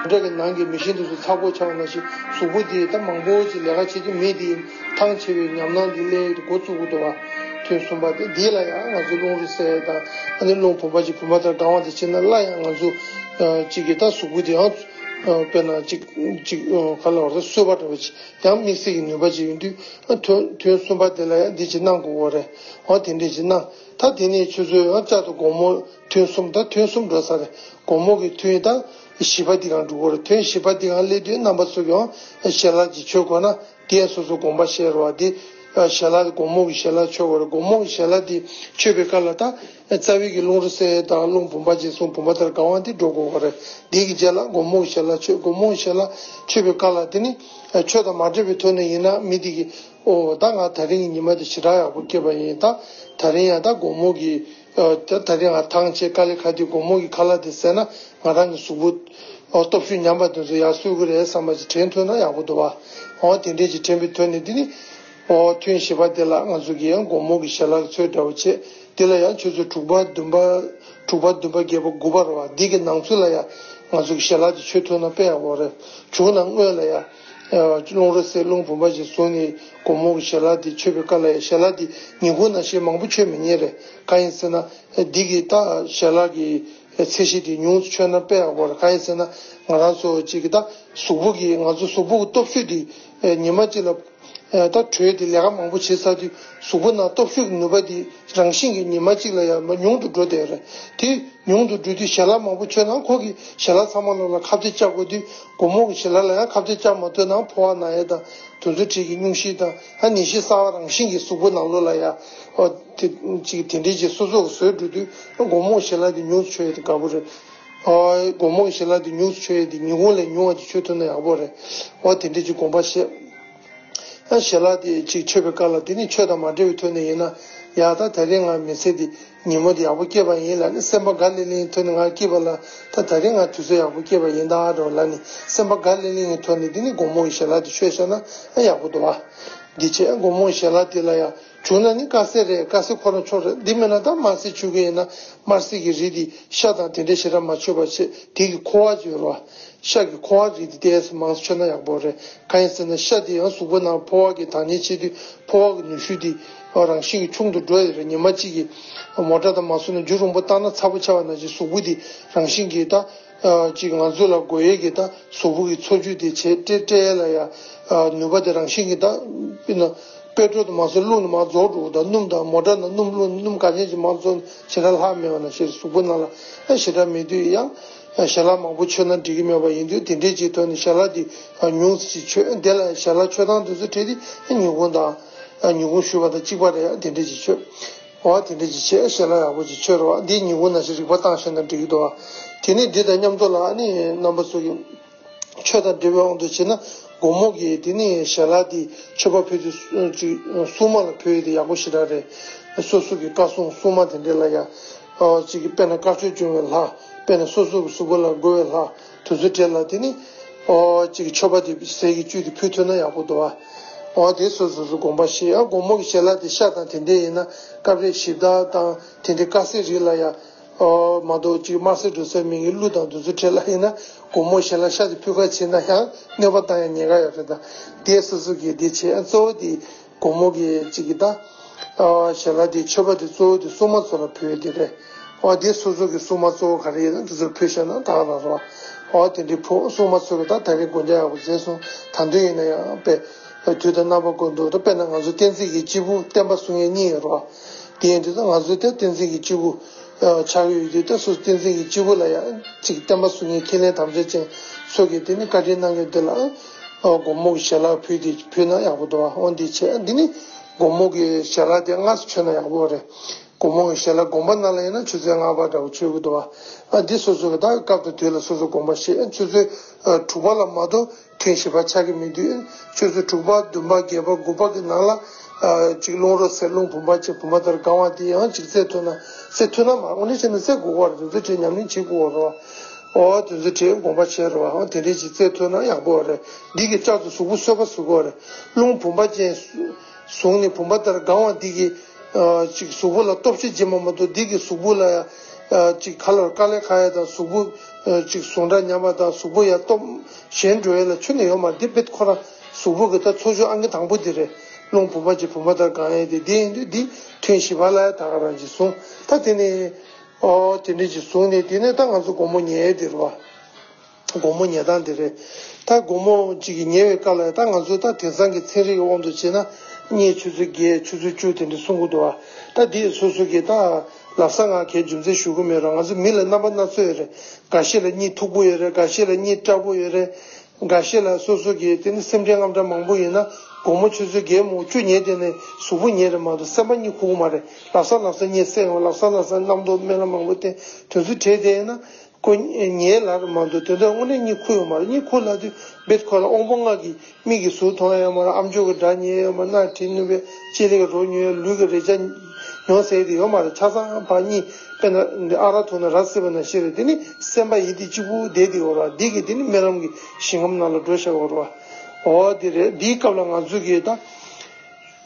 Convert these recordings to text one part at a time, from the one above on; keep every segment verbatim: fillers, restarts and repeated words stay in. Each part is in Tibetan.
སྒྲ་གི་ནང་གི་མེ་ཤིང་དེ་ཚོ་ཚ་པོ་ཆགས་པ་ནང་བཞིན་གཟུགས་པོ་དེ་ད་མང་པོ་ཅིག་ལས་ཀ་བྱེད་ཀྱི་མེད་དེ་ཐང་ཆད་པའི་ཉམས་སྣང་དེ་སླེབས་ཏེ་འགོ་བཙུགས་ཀྱི་འདུག་བ། ཐུན་གསུམ་པ་དེ་འདི་ལ་ཡང་ང་ཚོ་རླུང་རོ་བསལ་དང་ཨ་ནི་རླུང་བུམ་པ་གཅིག་བུམ་པ་ལྟར་གང་བ་དེ་བྱེད་ན་སླར་ཡང་ང་ཚོ་གཅིག་གི་ད་གཟུགས་པོ་དེ་ཡང་དཔེར་ན་གཅིག་གཅིག་ག་ལ་བར་གསོས་པ་འདྲ་བ་ཅིག་ཡང་དམིགས་བསལ་གྱི་ནུས་པ་ཅིག་ཡོད་དུས་ཐུན་ཐུན་གསུམ་པ་དེ་ལ་ཡང་འདི་ཅིག་གནང་དགོས་པ་རེད། འོ་དེ་འདྲས་ཅིག་གནང་། ད་དེ་ནས་ཁྱོད་ཚོས་ཡང་བསྐྱར་དུ་དགོང་མོ་ཐུན་གསུམ་ད་ཐུན་གསུམ་འགྲོ་ས་རེད། དགོང་མོ་གི་ཐུན་ད་བཞི་པ་འདི་གང་འགྲོ་གི་རེད། ཐུན་བཞི་པ་འདི་གང་སླེབས་དུས་རྣམ་པ་ཚོ་གིས་ཞལ་ལག་ཅིག་མཆོད་དགོས་ན་དེ་སོ་སོ་དགོངས་པ་བཞེས་རོགས། དེ་ཞལ་ལག་དགོང་མོ་གི་ཞལ་ལག་མཆོད་དགོས་རེད། དགོང་མོ་གི་ཞལ་ལག་འདི་མཆོད་པའི་སྐབས་ལ་ད་རྩ་བའི་གི་རླུང་རོ་བསལ་དང་རླུང་བུམ་པ་ཅན་གསུམ་བུམ་པ་ལྟར་གང་བ་འདི་འགྲོ་དགོས་པ་རེད། དེ་གི་རྗེས་ལ་དགོང་མོ་གི་ཞལ་ལག་མཆོད། དགོང་མོ་གི་ཞལ་ལག་མཆོད་པའི་སྐབས་ལ་དེ་ནི་ཆོས་དང་མ་འདྲེས་པའི་ཐོག་ནས་ཡིན་ན་མི་དེ་གི་ཨོ་ད་ང་དེ་རིང་གི་ཉི་མ་དེ་ཞེ་དྲག་ཡག་པོ་སྐྱེས་པ་ཡིན། ད་དེ་རིང་ཡང་ད་དགོང་མོ་གི་ཨ་ད་དེ་རིང་ང་ཐང་ཆད་དཀའ་ལས་ཁག་དུས་དགོང་མོ་གི་ཁ་ལག་དེ་ཟས་ན་ང་རང་གི་གཟུགས་པོ་ཨོ་སྟོབས་ཤུགས་ཉམས་པ་དེ་ཚོ་ཡར་གསོ་གི་རེད་བསམ་པ་ཅིག་དྲན་ཐུབ་ན་ཡག་པོ་འདུག་བ། ཨོ་དེ་འདྲས་ཅིག་དྲན་པའི་ཐོག་ནས་འདི་ནི་ཨོ་ཐུན་བཞི་པ་དེ་ལ་ང་ཚོ་གི་ཡང་དགོང་མོ་གི་ཞལ་ལག་ཚོས་འདྲ་བོ་བྱེད། དེ་ལ་ཡང་ཆུ་ཚོད་དྲུག་པ་བདུན་པ་དྲུག་པ་བདུན་པ་བརྒྱད་པ་དགུ་པ་རེད་བ། འདི་གི་ནང་ཚུད་ལ་ཡང་ང་ཚོ་གི་ཞལ་ལག་དེ་མཆོད་ཐུབ་ན་དཔེ་ཡག་པོ་རེད། བྱུང་ན་སྔོན་ལ་ཡང་རླུང་རོ་བསལ་རླུང་བུམ་པ་ཅིག་བཟུང་ནས་དགོང་མོ་གི་ཞལ་ལག་དེ་མཆོད་པའི་སྐབས་ལ་ཡང་ཞལ་ལག་དེ་ཉིན་གུང་ནང་བཞིན་མང་པོ་མཆོད་མི་ཉན་རེད། གང་ཡིན་ཟེར་ན་འདི་གི་ད་ཞལ་ལག་གི་ཚད་གཞི་དེ་ཉུང་དུ་མཆོད་ན་དཔེ་ཡག་པོ་རེད། གང་ཡིན་ཟེར་ན་ང་རང་ཚོ་གཅིག་གི་ད་གཟུགས་པོ་གི་ང་ཚོ་གཟུགས་པོ་གི་སྟོབས་ཤུགས་དེ་ཉི་མ་གཅིག་ལ་ད་དྲོད་དེ་ལས་ཀ་མང་པོ་བྱེད་ཚར་དུས་གཟུགས་པོ་ནང་སྟོབས་ཤུགས་ཀྱི་ནུས་པ་དེ་རང་བཞིན་གྱིས་ཉི་མ་གཅིག་ལ་ཡང་ཉུང་དུ་འགྲོ་བསྡད་རེད། དེ་ཉུང་དུ་འགྲོ་དུས་ཞལ་ལག་མང་པོ་མཆོད་ན་ཁོ་གི་ཞལ་ལག་ཚང་མ་ལོག་ལ་ཁ་གཏད་བཅག་དགོས་དུས་དགོང་མོ་གི་ཞལ་ལག་ལ་ཡང་ཁ་གཏད་བཅག་མ་ཐུབ་ན་ཕོ་བ་ན་ཡས་དང་དེ་ཚོ་གྲས་ཀྱི་སྙུང་གཞི་དང་ཨ་ནད་གཞི་གསར་པ་རང་བཞིན་གྱིས་གཟུགས་པོ་ནང་ལོགས་ལ་ཡང་ཨོ་དེ་གཅིག་དེ་འདྲས་ཀྱི་སོ་སོ་གི་བཟོས་འགྲོ་དུས་དགོང་མོ་གི་ཞལ་ལག་དེ་ཉུང་དུ་མཆོད་ཡས་དེ་དགའ་པོ་རེད། ཨོ་དགོང་མོ་གི་ཞལ་ལག་དེ་ཉུང་དུ་མཆོད་ཡས་དེ་ཉིན་གུང་ལས་ཉུང་བ་ཅིག་མཆོད་ཐུབ་ན་ཡག་པོ་རེད། ཨོ་དེ་འདྲས་ཀྱི་དགོངས་པ་བཞེས། ཨ་ཞལ་ལག་དེ་ཅིག་མཆོད་པའི་སྐབས་ལ་དེ་ནི་ཆོས་དང་མ་འདྲེས་པའི་ཐོག་ནས་ཡིན་ན་ཡ་ད་དེ་རིང་ང་མི་ཚེ་འདི་ཉིན་མོ་འདི་ཡག་པོ་སྐྱེས་པ་ཡིན་ལབ་ནི་སེམས་པ་དགའ་ལི་ལི་ཐོག་ནས་ང་སྐྱིད་པ་ལ་ད་དེ་རིང་ང་དུས་ཚོད་ཡག་པོ་སྐྱེས་པ་ཡིན་ད་འགྲོ་ལབ་ནི་སེམས་པ་དགའ་ལི་ལི་ཐོག་ནས་དེ་ནི་དགོང་མོ་གི་ཞལ་ལག་དེ་མཆོད་བཞག་ན་ཨ་ཡག་པོ་འདུག་བ། འདི་བྱས་དགོང་མོ་གི་ཞལ་ལག་དེ་ལ་ཡ་བྱུང་ན་ནི་དཀར་ཟས་རེད། དཀར་ཟས་ཁོ་རང་མཆོག་རེད། འདི་མིན་ན་ད་དམར་ཟས་མཆོད་གི་ཡིན་ན་དམར་ཟས་ཀྱི་རིགས་དེ་ཤ་དང་དེ་འདྲ་ཞེ་དྲག་མ་མཆོད་པ་བྱས་དེ་གི་ཁུ་བ་ཅིག་ཡོད་རེད་བ། ཤ་གི་ཁུ་བ་རིགས་དེ་ཏོག་ཙམ་མང་ཙམ་མཆོད་ན་ཡག་པོ་རེད། གང་ཡིན་ཟེར་ན་ཤ་དེ་ཡང་གཟུགས་པོ་ནང་ཕོ་བ་གི་དྭངས་སྙིགས་ཆེ་དུས་ཕོ་བ་གི་ནུས་ཤུགས་དེ་རང་བཞིན་གྱིས་ཆུང་དུ་འགྲོ་ཡི་རེད། ཉི་མ་གཅིག་གི་མོ་ཊ་དང་མ་སོང་ན་རྒྱུ་རིང་པོ་བཏང་ན་ཚ་པོ་ཆགས་པ་ནང་བཞིན་གཟུགས་པོ་དེ་རང་བཞིན་གྱིས་ད་ཅིག་ང་ཚོ་ལ་དགོས་ཡས་ཀྱི་ད་གཟུགས་པོ་གི་འཚོ་བཅུད་དེ་བྱེད་སྤྲད་སྤྲད་ཡས་ལ་ཡ་ནུས་པ་དེ་རང་བཞིན་གྱིས་ད་དཔེར་ན། པེ་ཊྲོལ་དུ་མ་སོང་རླུང་ནི་མ་རྫོགས་འགྲོ་དང་སྣུམ་དང་མོ་ཊ་ནང་སྣུམ་རླུང་སྣུམ་ག་ནས་ཀྱི་མ་རྫོགས་ཞེ་དྲག་ལྷག་མེད་པ་ནང་བཞིན་གཟུགས་པོ་ནང་ལ་ཨ་ཞེ་དྲག་མེད་དུས་ཡང་ཞལ་ལག་མང་པོ་མཆོད་ན་འགྲིག་གི་མེད་པ་ཡིན་དུས་དེ་འདྲའི་ཅིག་ཐོག་ནས་ཞལ་ལག་དེ་ཉུང་ཙམ་ཅིག་མཆོད། དེ་ལ་ཞལ་ལག་མཆོད་སྟངས་དེ་ཚོ་བྲིས་ཏེ་ཉིན་གུང་དང་ཉིན་གུང་ཞུ་བ་དང་གཅིག་པ་རེད། དེ་འདྲ་ཅིག་མཆོད། འོ་དེ་འདྲ་ཅིག་བྱས་ཞལ་ལག་ཡག་པོ་ཅིག་མཆོད་རོགས། འདི་ཉིན་གུང་ནང་བཞིན་རིག་པ་བཏང་ཤེས་ན་འགྲིག་གི་འདུག་དེ་ནས་འདི་དང་མཉམ་དུ་ལ་ཨ་ནི་རྣམ་པ་ཚོ་གི་ཆོས་དང་འབྲེལ་བའི་དབང་དུ་བྱས་ན་དགོང་མོ་གི་དེ་ནི་ཞལ་ལག་དེ་མཆོད་པ་ཕུལ་དུས་ཅིག་སྲུང་མ་ལ་ཕུལ་ཡས་དེ་ཡག་པོ་ཞེ་དྲག་རེད། སོ་སོ་གི་བཀའ་སྲུང་སྲུང་མ་དེ་འདྲ་ལ་ཡ་ཅིག་གི་དཔེར་ན་དཀར་ཕྱོགས་སྐྱོང་བའི་ལྷ། དཔེར་ན་སོ་སོ་གི་གཟུགས་པོ་ལ་དགོས་པའི་ལྷ། དེ་ཚོ་གྲས་ལ་དེ་ནི་ཅིག་མཆོད་པ་དེ་ཟས་ཀྱི་བཅུད་དེ་ཕུལ་ཐུབ་ན་ཡག་པོ་འདུག་བ། འོ་དེ་སོ་སོ་སོ་དགོངས་པ་བཞེས། ཡང་དགོང་མོ་གི་ཞལ་ལག་དེ་ཤ་དང་དེ་འདྲས་ཡིན་ན་སྐབས་རེ་ཞིབ་བརྟག་དང་དེ་འདྲའི་དཀར་ཟས་རིགས་ལ་ཡ། ཨོ་མ་གཏོགས་ཅིག་དམར་ཟས་འགྲོ་ས་མིན་གྱི་ཀླུ་དང་དེ་ཚོ་གྲས་ལ་ཡིན་ན་དགོང་མོ་ཞལ་ལག་ཤ་དེ་ཕུལ་ཁ་བྱེད་ན་ཡང་གནོད་པ་བཏང་ཡང་ཉེན་ཁ་ཡོད་རེད། ད་དེ་སོ་སོ་གིས་དེ་བྱེད། གཙོ་བོ་དེ་དགོང་མོ་གི་ཅིག་གི་ད་ཨོ་ཞལ་ལག་དེ་མཆོད་པ་དེ་གཙོ་བོ་དེ་སྲུང་མ་ཚོ་ལ་ཕུལ་ཡས་དེ་རེད། ཨོ་དེ་སོ་སོ་གི་སྲུང་མ་གཙོ་བོ་ག་རེ་ཡིན་ན་དེ་ཚོར་ཕུལ་བཞག་ན་ད་ག་རང་རེད་བ། ཨོ་དེ་འདྲའི་ཕུལ། སྲུང་མ་ཚོ་གི་ད་ད་རེས་དགོང་ཇ་ཡག་པོ་མཛད་སོང་། ད་དུང་ཡིན་ན་ཡང་དཔེ་དུས་དང་རྣམ་པ་ཀུན་ཏུ་ད་དཔེར་ན་ང་ཚོ་བསྟན་འཛིན་གྱི་སྐྱེས་བུ་བསྟན་པ་སྲུང་མཁན་གཉིས་ཡོད་རེད་བ། དེ་ཡིན་དུས་ད་ང་ཚོ་དེ་བསྟན་འཛིན་གྱི་སྐྱེས་བུ་ཨ་ཆགས་ཀྱི་ཡོད་དུས་ད་སོ་སོ་བསྟན་འཛིན་གྱི་སྐྱེས་བུ་ལ་ཡང་ཅིག་བསྟན་པ་སྲུང་མཁན་ཁས་ལེན་དམ་བཅའ་ཅན་ཚོ་གིས་དེ་ནི་བཀའ་དྲིན་གནང་མཁན་དེ་ལ་ཨ་དགོང་མོ་གི་ཞལ་ལག་ཕུལ་ཏེ་ཕུལ་ན་ཡག་པོ་འདུག་བ། འོ་འདི་བྱས། འདི་ནི་དགོང་མོ་གི་ཞལ་ལག་དེ་སྔ་སེ་མཆོད་ན་ཡག་པོ་རེད། དགོང་མོ་གི་ཞལ་ལག་དགོན་པ་ནང་ལ་ཡིན་ན་ཆུ་ཚོད་ལྔ་པ་འདྲ་བོ་མཆོད་ཀྱི་འདུག་བ། ཨ་འདི་སོ་སོ་གི་ད་སྐབས་དང་དུས་ལ་སོ་སོ་དགོངས་པ་བཞེས། ཆུ་ཚོད་ཨ་དྲུག་པ་ལ་མ་གཏོགས་ཐུན་བཞི་པ་ཆགས་ཀྱི་མི་འདུག་ཆུ་ཚོད་དྲུག་པ་བདུན་པ་བརྒྱད་པ་དགུ་པ་གི་ནང་ལ་ཨ་ཅིག་རླུང་རོ་བསལ་རླུང་བུམ་པ་ཅན་བུམ་པ་ལྟར་གང་བ་དེ་ཡང་ཅིག་བཙལ་ཐུབ་ན། བཙལ་ཐུབ་ན་མ་འོ་ནི་བྱས་ན་བཙལ་དགོས་པ་རེད། དེ་ཚོ་བྲིས་ཉམས་ལེན་བྱེད་དགོས་པ་རེད། འོ་དེ་ཚོ་བྲིས་དགོངས་པ་བཞེས་རེད་བ། འོ་དེ་འདྲས་ཅིག་བཙལ་ཐུབ་ན་ཡག་པོ་རེད། འདི་གི་བསྐྱར་དུ་གཟུགས་པོ་གསོ་བ་བཟོ་དགོས་རེད། རླུང་བུམ་པ་ཅན་བཟུང་ནས་བུམ་པ་ལྟར་གང་བ་འདི་གི་ཨ་ཅིག་གཟུགས་པོ་ལ་སྟོབས་ཆེ་རྗེས་མ་མ་གཏོགས་འདི་གི་གཟུགས་པོ་ལ་ཡང་ ཅིག་ཁ་ལོར་དཀའ་ལས་ཁག་ཡ་དང་གཟུགས་པོ་ཅིག་ཟུངས་ཁྲག་ཉམས་པ་དང་གཟུགས་པོ་ཡ་སྟོབས་ཞན་འགྲོ་ཡ་ལ་ཁྱོན་ནས་ཡོད་མ་རེད། འདི་རྦད་ཁོ་རང་གཟུགས་པོ་གི་ད་འཚོ་བཅུད་ཨང་ཀི་དང་པོ་འདི་རེད། རླུང་བུམ་པ་ཅིག་བུམ་པ་ལྟར་གང་ཡ་དེ་འདི་ཡིན་དུས་འདི་ཐུན་བཞི་པ་ལ་ཡ་ད་ག་རང་ཅིག་བཟུང་། ད་དེ་ནས་ཨོ་དེ་འདྲ་ཅིག་བཟུང་ནས་དེ་ནས་ད་ང་ཚོ་སྒོར་མོ་ཉལ་ཡ་དེ་རེད་བ། སྒོར་མོ་ཉལ་སྟངས་དེ་རེད། ད་སྒོར་མོ་གཅིག་གིས་ཉལ་བའི་སྐབས་ལ་ད་ང་ཚོ་ད་དེང་སང་གི་ཚན་རིག་གི་དབང་དུ་བྱས་ན་གཉིད་ཆུ་ཚོད་བརྒྱད་ཆུ་ཚོད་བཅུ་དེ་འདྲ་གསུང་གི་འདུག་བ། ད་འདི་སོ་སོ་གིས་ད་ལབ་ས་ང་གའི་རྒྱུ་མཚན་ཞུ་གི་མེད་རུང་། ང་ཚོ་མི་ལ་རྣམ་པ་སྣ་ཚོགས་ཡོད་རེད། འགའ་ཤས་ལ་གཉིད་མཐུག་པོ་ཡོད་རེད། འགའ་ཤས་ལ་གཉིད་སྐྲག་པོ་ཡོད་རེད། འགའ་ཤས་ལ་སོ་སོ་གིས་དེ་ནི་སེམས་ཁྲལ་དངངས་སྐྲག་མང་པོ་ཡོད་ན་སྒོར་མོ་ཆུ་ཚོད་བརྒྱད་མོ་བཅུ་ཉལ་དེ་ནས་གཟུགས་པོ་ཉལ་རེད་མ་གཏོགས་སེམས་པ་གཉིད་ཁུག་གི་མ་རེད། ལབ་ས་ལབ་ས་གཉིད་སད་ཡོང་། ལབ་ས་ལབ་ས་རྣམ་རྟོག་རྨི་ལམ་མང་པོ་བསྟན། དུས་ཚོད་བྲེལ་བསྡད་ཡོད་ན། ཁོ་ཉལ་ལ་རེད་མ་གཏོགས་དེ་འདྲ་དངོས་གནས་གཉིད་ཁུག་ཡོད་མ་རེད། གཉིད་ཁུག་ལབ་དུས་རྦད་ཁོ་ལ་དབང་པོ་ལྔ་གི་མིག་གིས་གཟུགས་མཐོང་ཡ་ཡོད་མ་རེད། ཨམ་ཅོག་གིས་སྒྲ་ཉན་ཡ་ཡོད་མ་རེད། སྣ་དྲི་ནུས་པས་ལྕེ་ལེགས་རོ་མྱོང་ཡ། ལུས་ཀྱིས་རེག་བྱ་མྱོང་ཟེར་དེ་ཡོད་མ་རེད། ཆ་ཚང་ཕར་གཉིད་དཔེར་ན་འདི་ཨ་རག་འཐུང་ན་ར་བསིལ་བ་ནང་བཞིན་རེད། དེ་ནི་སེམས་པ་ཡིད་དེ་གཅིག་པུ་བསྡད་དེ་ཡོད་རེད། འདི་གིས་དེ་ནི་རྨི་ལམ་གྱི་ཞིང་ཁམས་ནང་ལ་འགྲོ་བཞག་ཡོད་རེད་བ། འོ་དེ་རེད། འདིའི་སྐབས་ལ་ང་ཚོ་གིས་ད།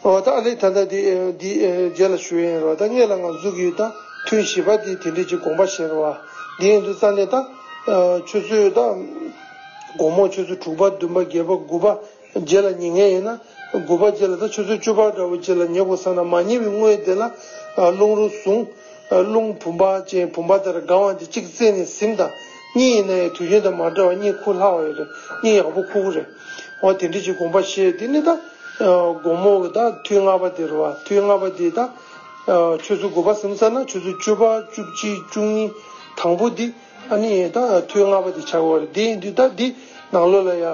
འོ་ད་ཨ་ལས་ད་ལྟ་འདི་འདི་རྗེས་ལ་ཞུ་ཡ་ཡིན་རོགས། ད་སྔོན་ལ་ང་ཚོ་གིས་ད་ཐུན་བཞི་པ་འདི་དེ་འདྲས་ཀྱི་དགོངས་པ་བཞེས་རོགས། འདི་ཡིན་དུས་ཙང་ནས་ད་ཆུ་ཚོད་ད་དགོང་མོ་ཆུ་ཚོད་དྲུག་པ་བདུན་པ་བརྒྱད་པ་དགུ་པ་རྗེས་ལ་ཉལ་མཁན་ཡིན་ན། དགུ་པ་རྗེས་ལ་ད་ཆུ་ཚོད་བཅུ་པ་འདྲ་བོ་རྗེས་ལ་ཉལ་དགོས་བསམ་ན་མ་ཉལ་བའི་སྔོན་དེ་ལ་རླུང་རོ་བཟུང་། རླུང་བུམ་པ་ཅན་བུམ་པ་ལྟར་གང་བ་འདི་གཅིག་བཙལ་ནས་ཟིན་དང་། གཉིད་ཡིན་ན་ཡང་དུས་རྒྱུན་དང་མ་འདྲ་བར་གཉིད་ཁུག་སླ་བ་ཡོད་རེད། གཉིད་ཡག་པོ་ཁུག་གི་རེད། འོ་དེ་འདྲ་ཅིག་དགོངས་པ་བཞེས། དེ་ནི་ད་དགོང་མོ་གི་ད་ཐུན་ལྔ་པ་དེ་རེད་བ། ཐུན་ལྔ་པ་དེ་ད་ཆུ་ཚོད་དགུ་པ་ཟིན་ཚར་ན་ཆུ་ཚོད་བཅུ་པ་བཅུ་གཅིག་བཅུ་གཉིས་དང་པོ་འདི་ཨ་ནི་ད་ཐུན་ལྔ་པ་དེ་ཆགས་ཀྱི་ཡོད་རེད། དེ་ཡིན་དུས་ད་འདི་ནང་ལོགས་ལ་ཡ་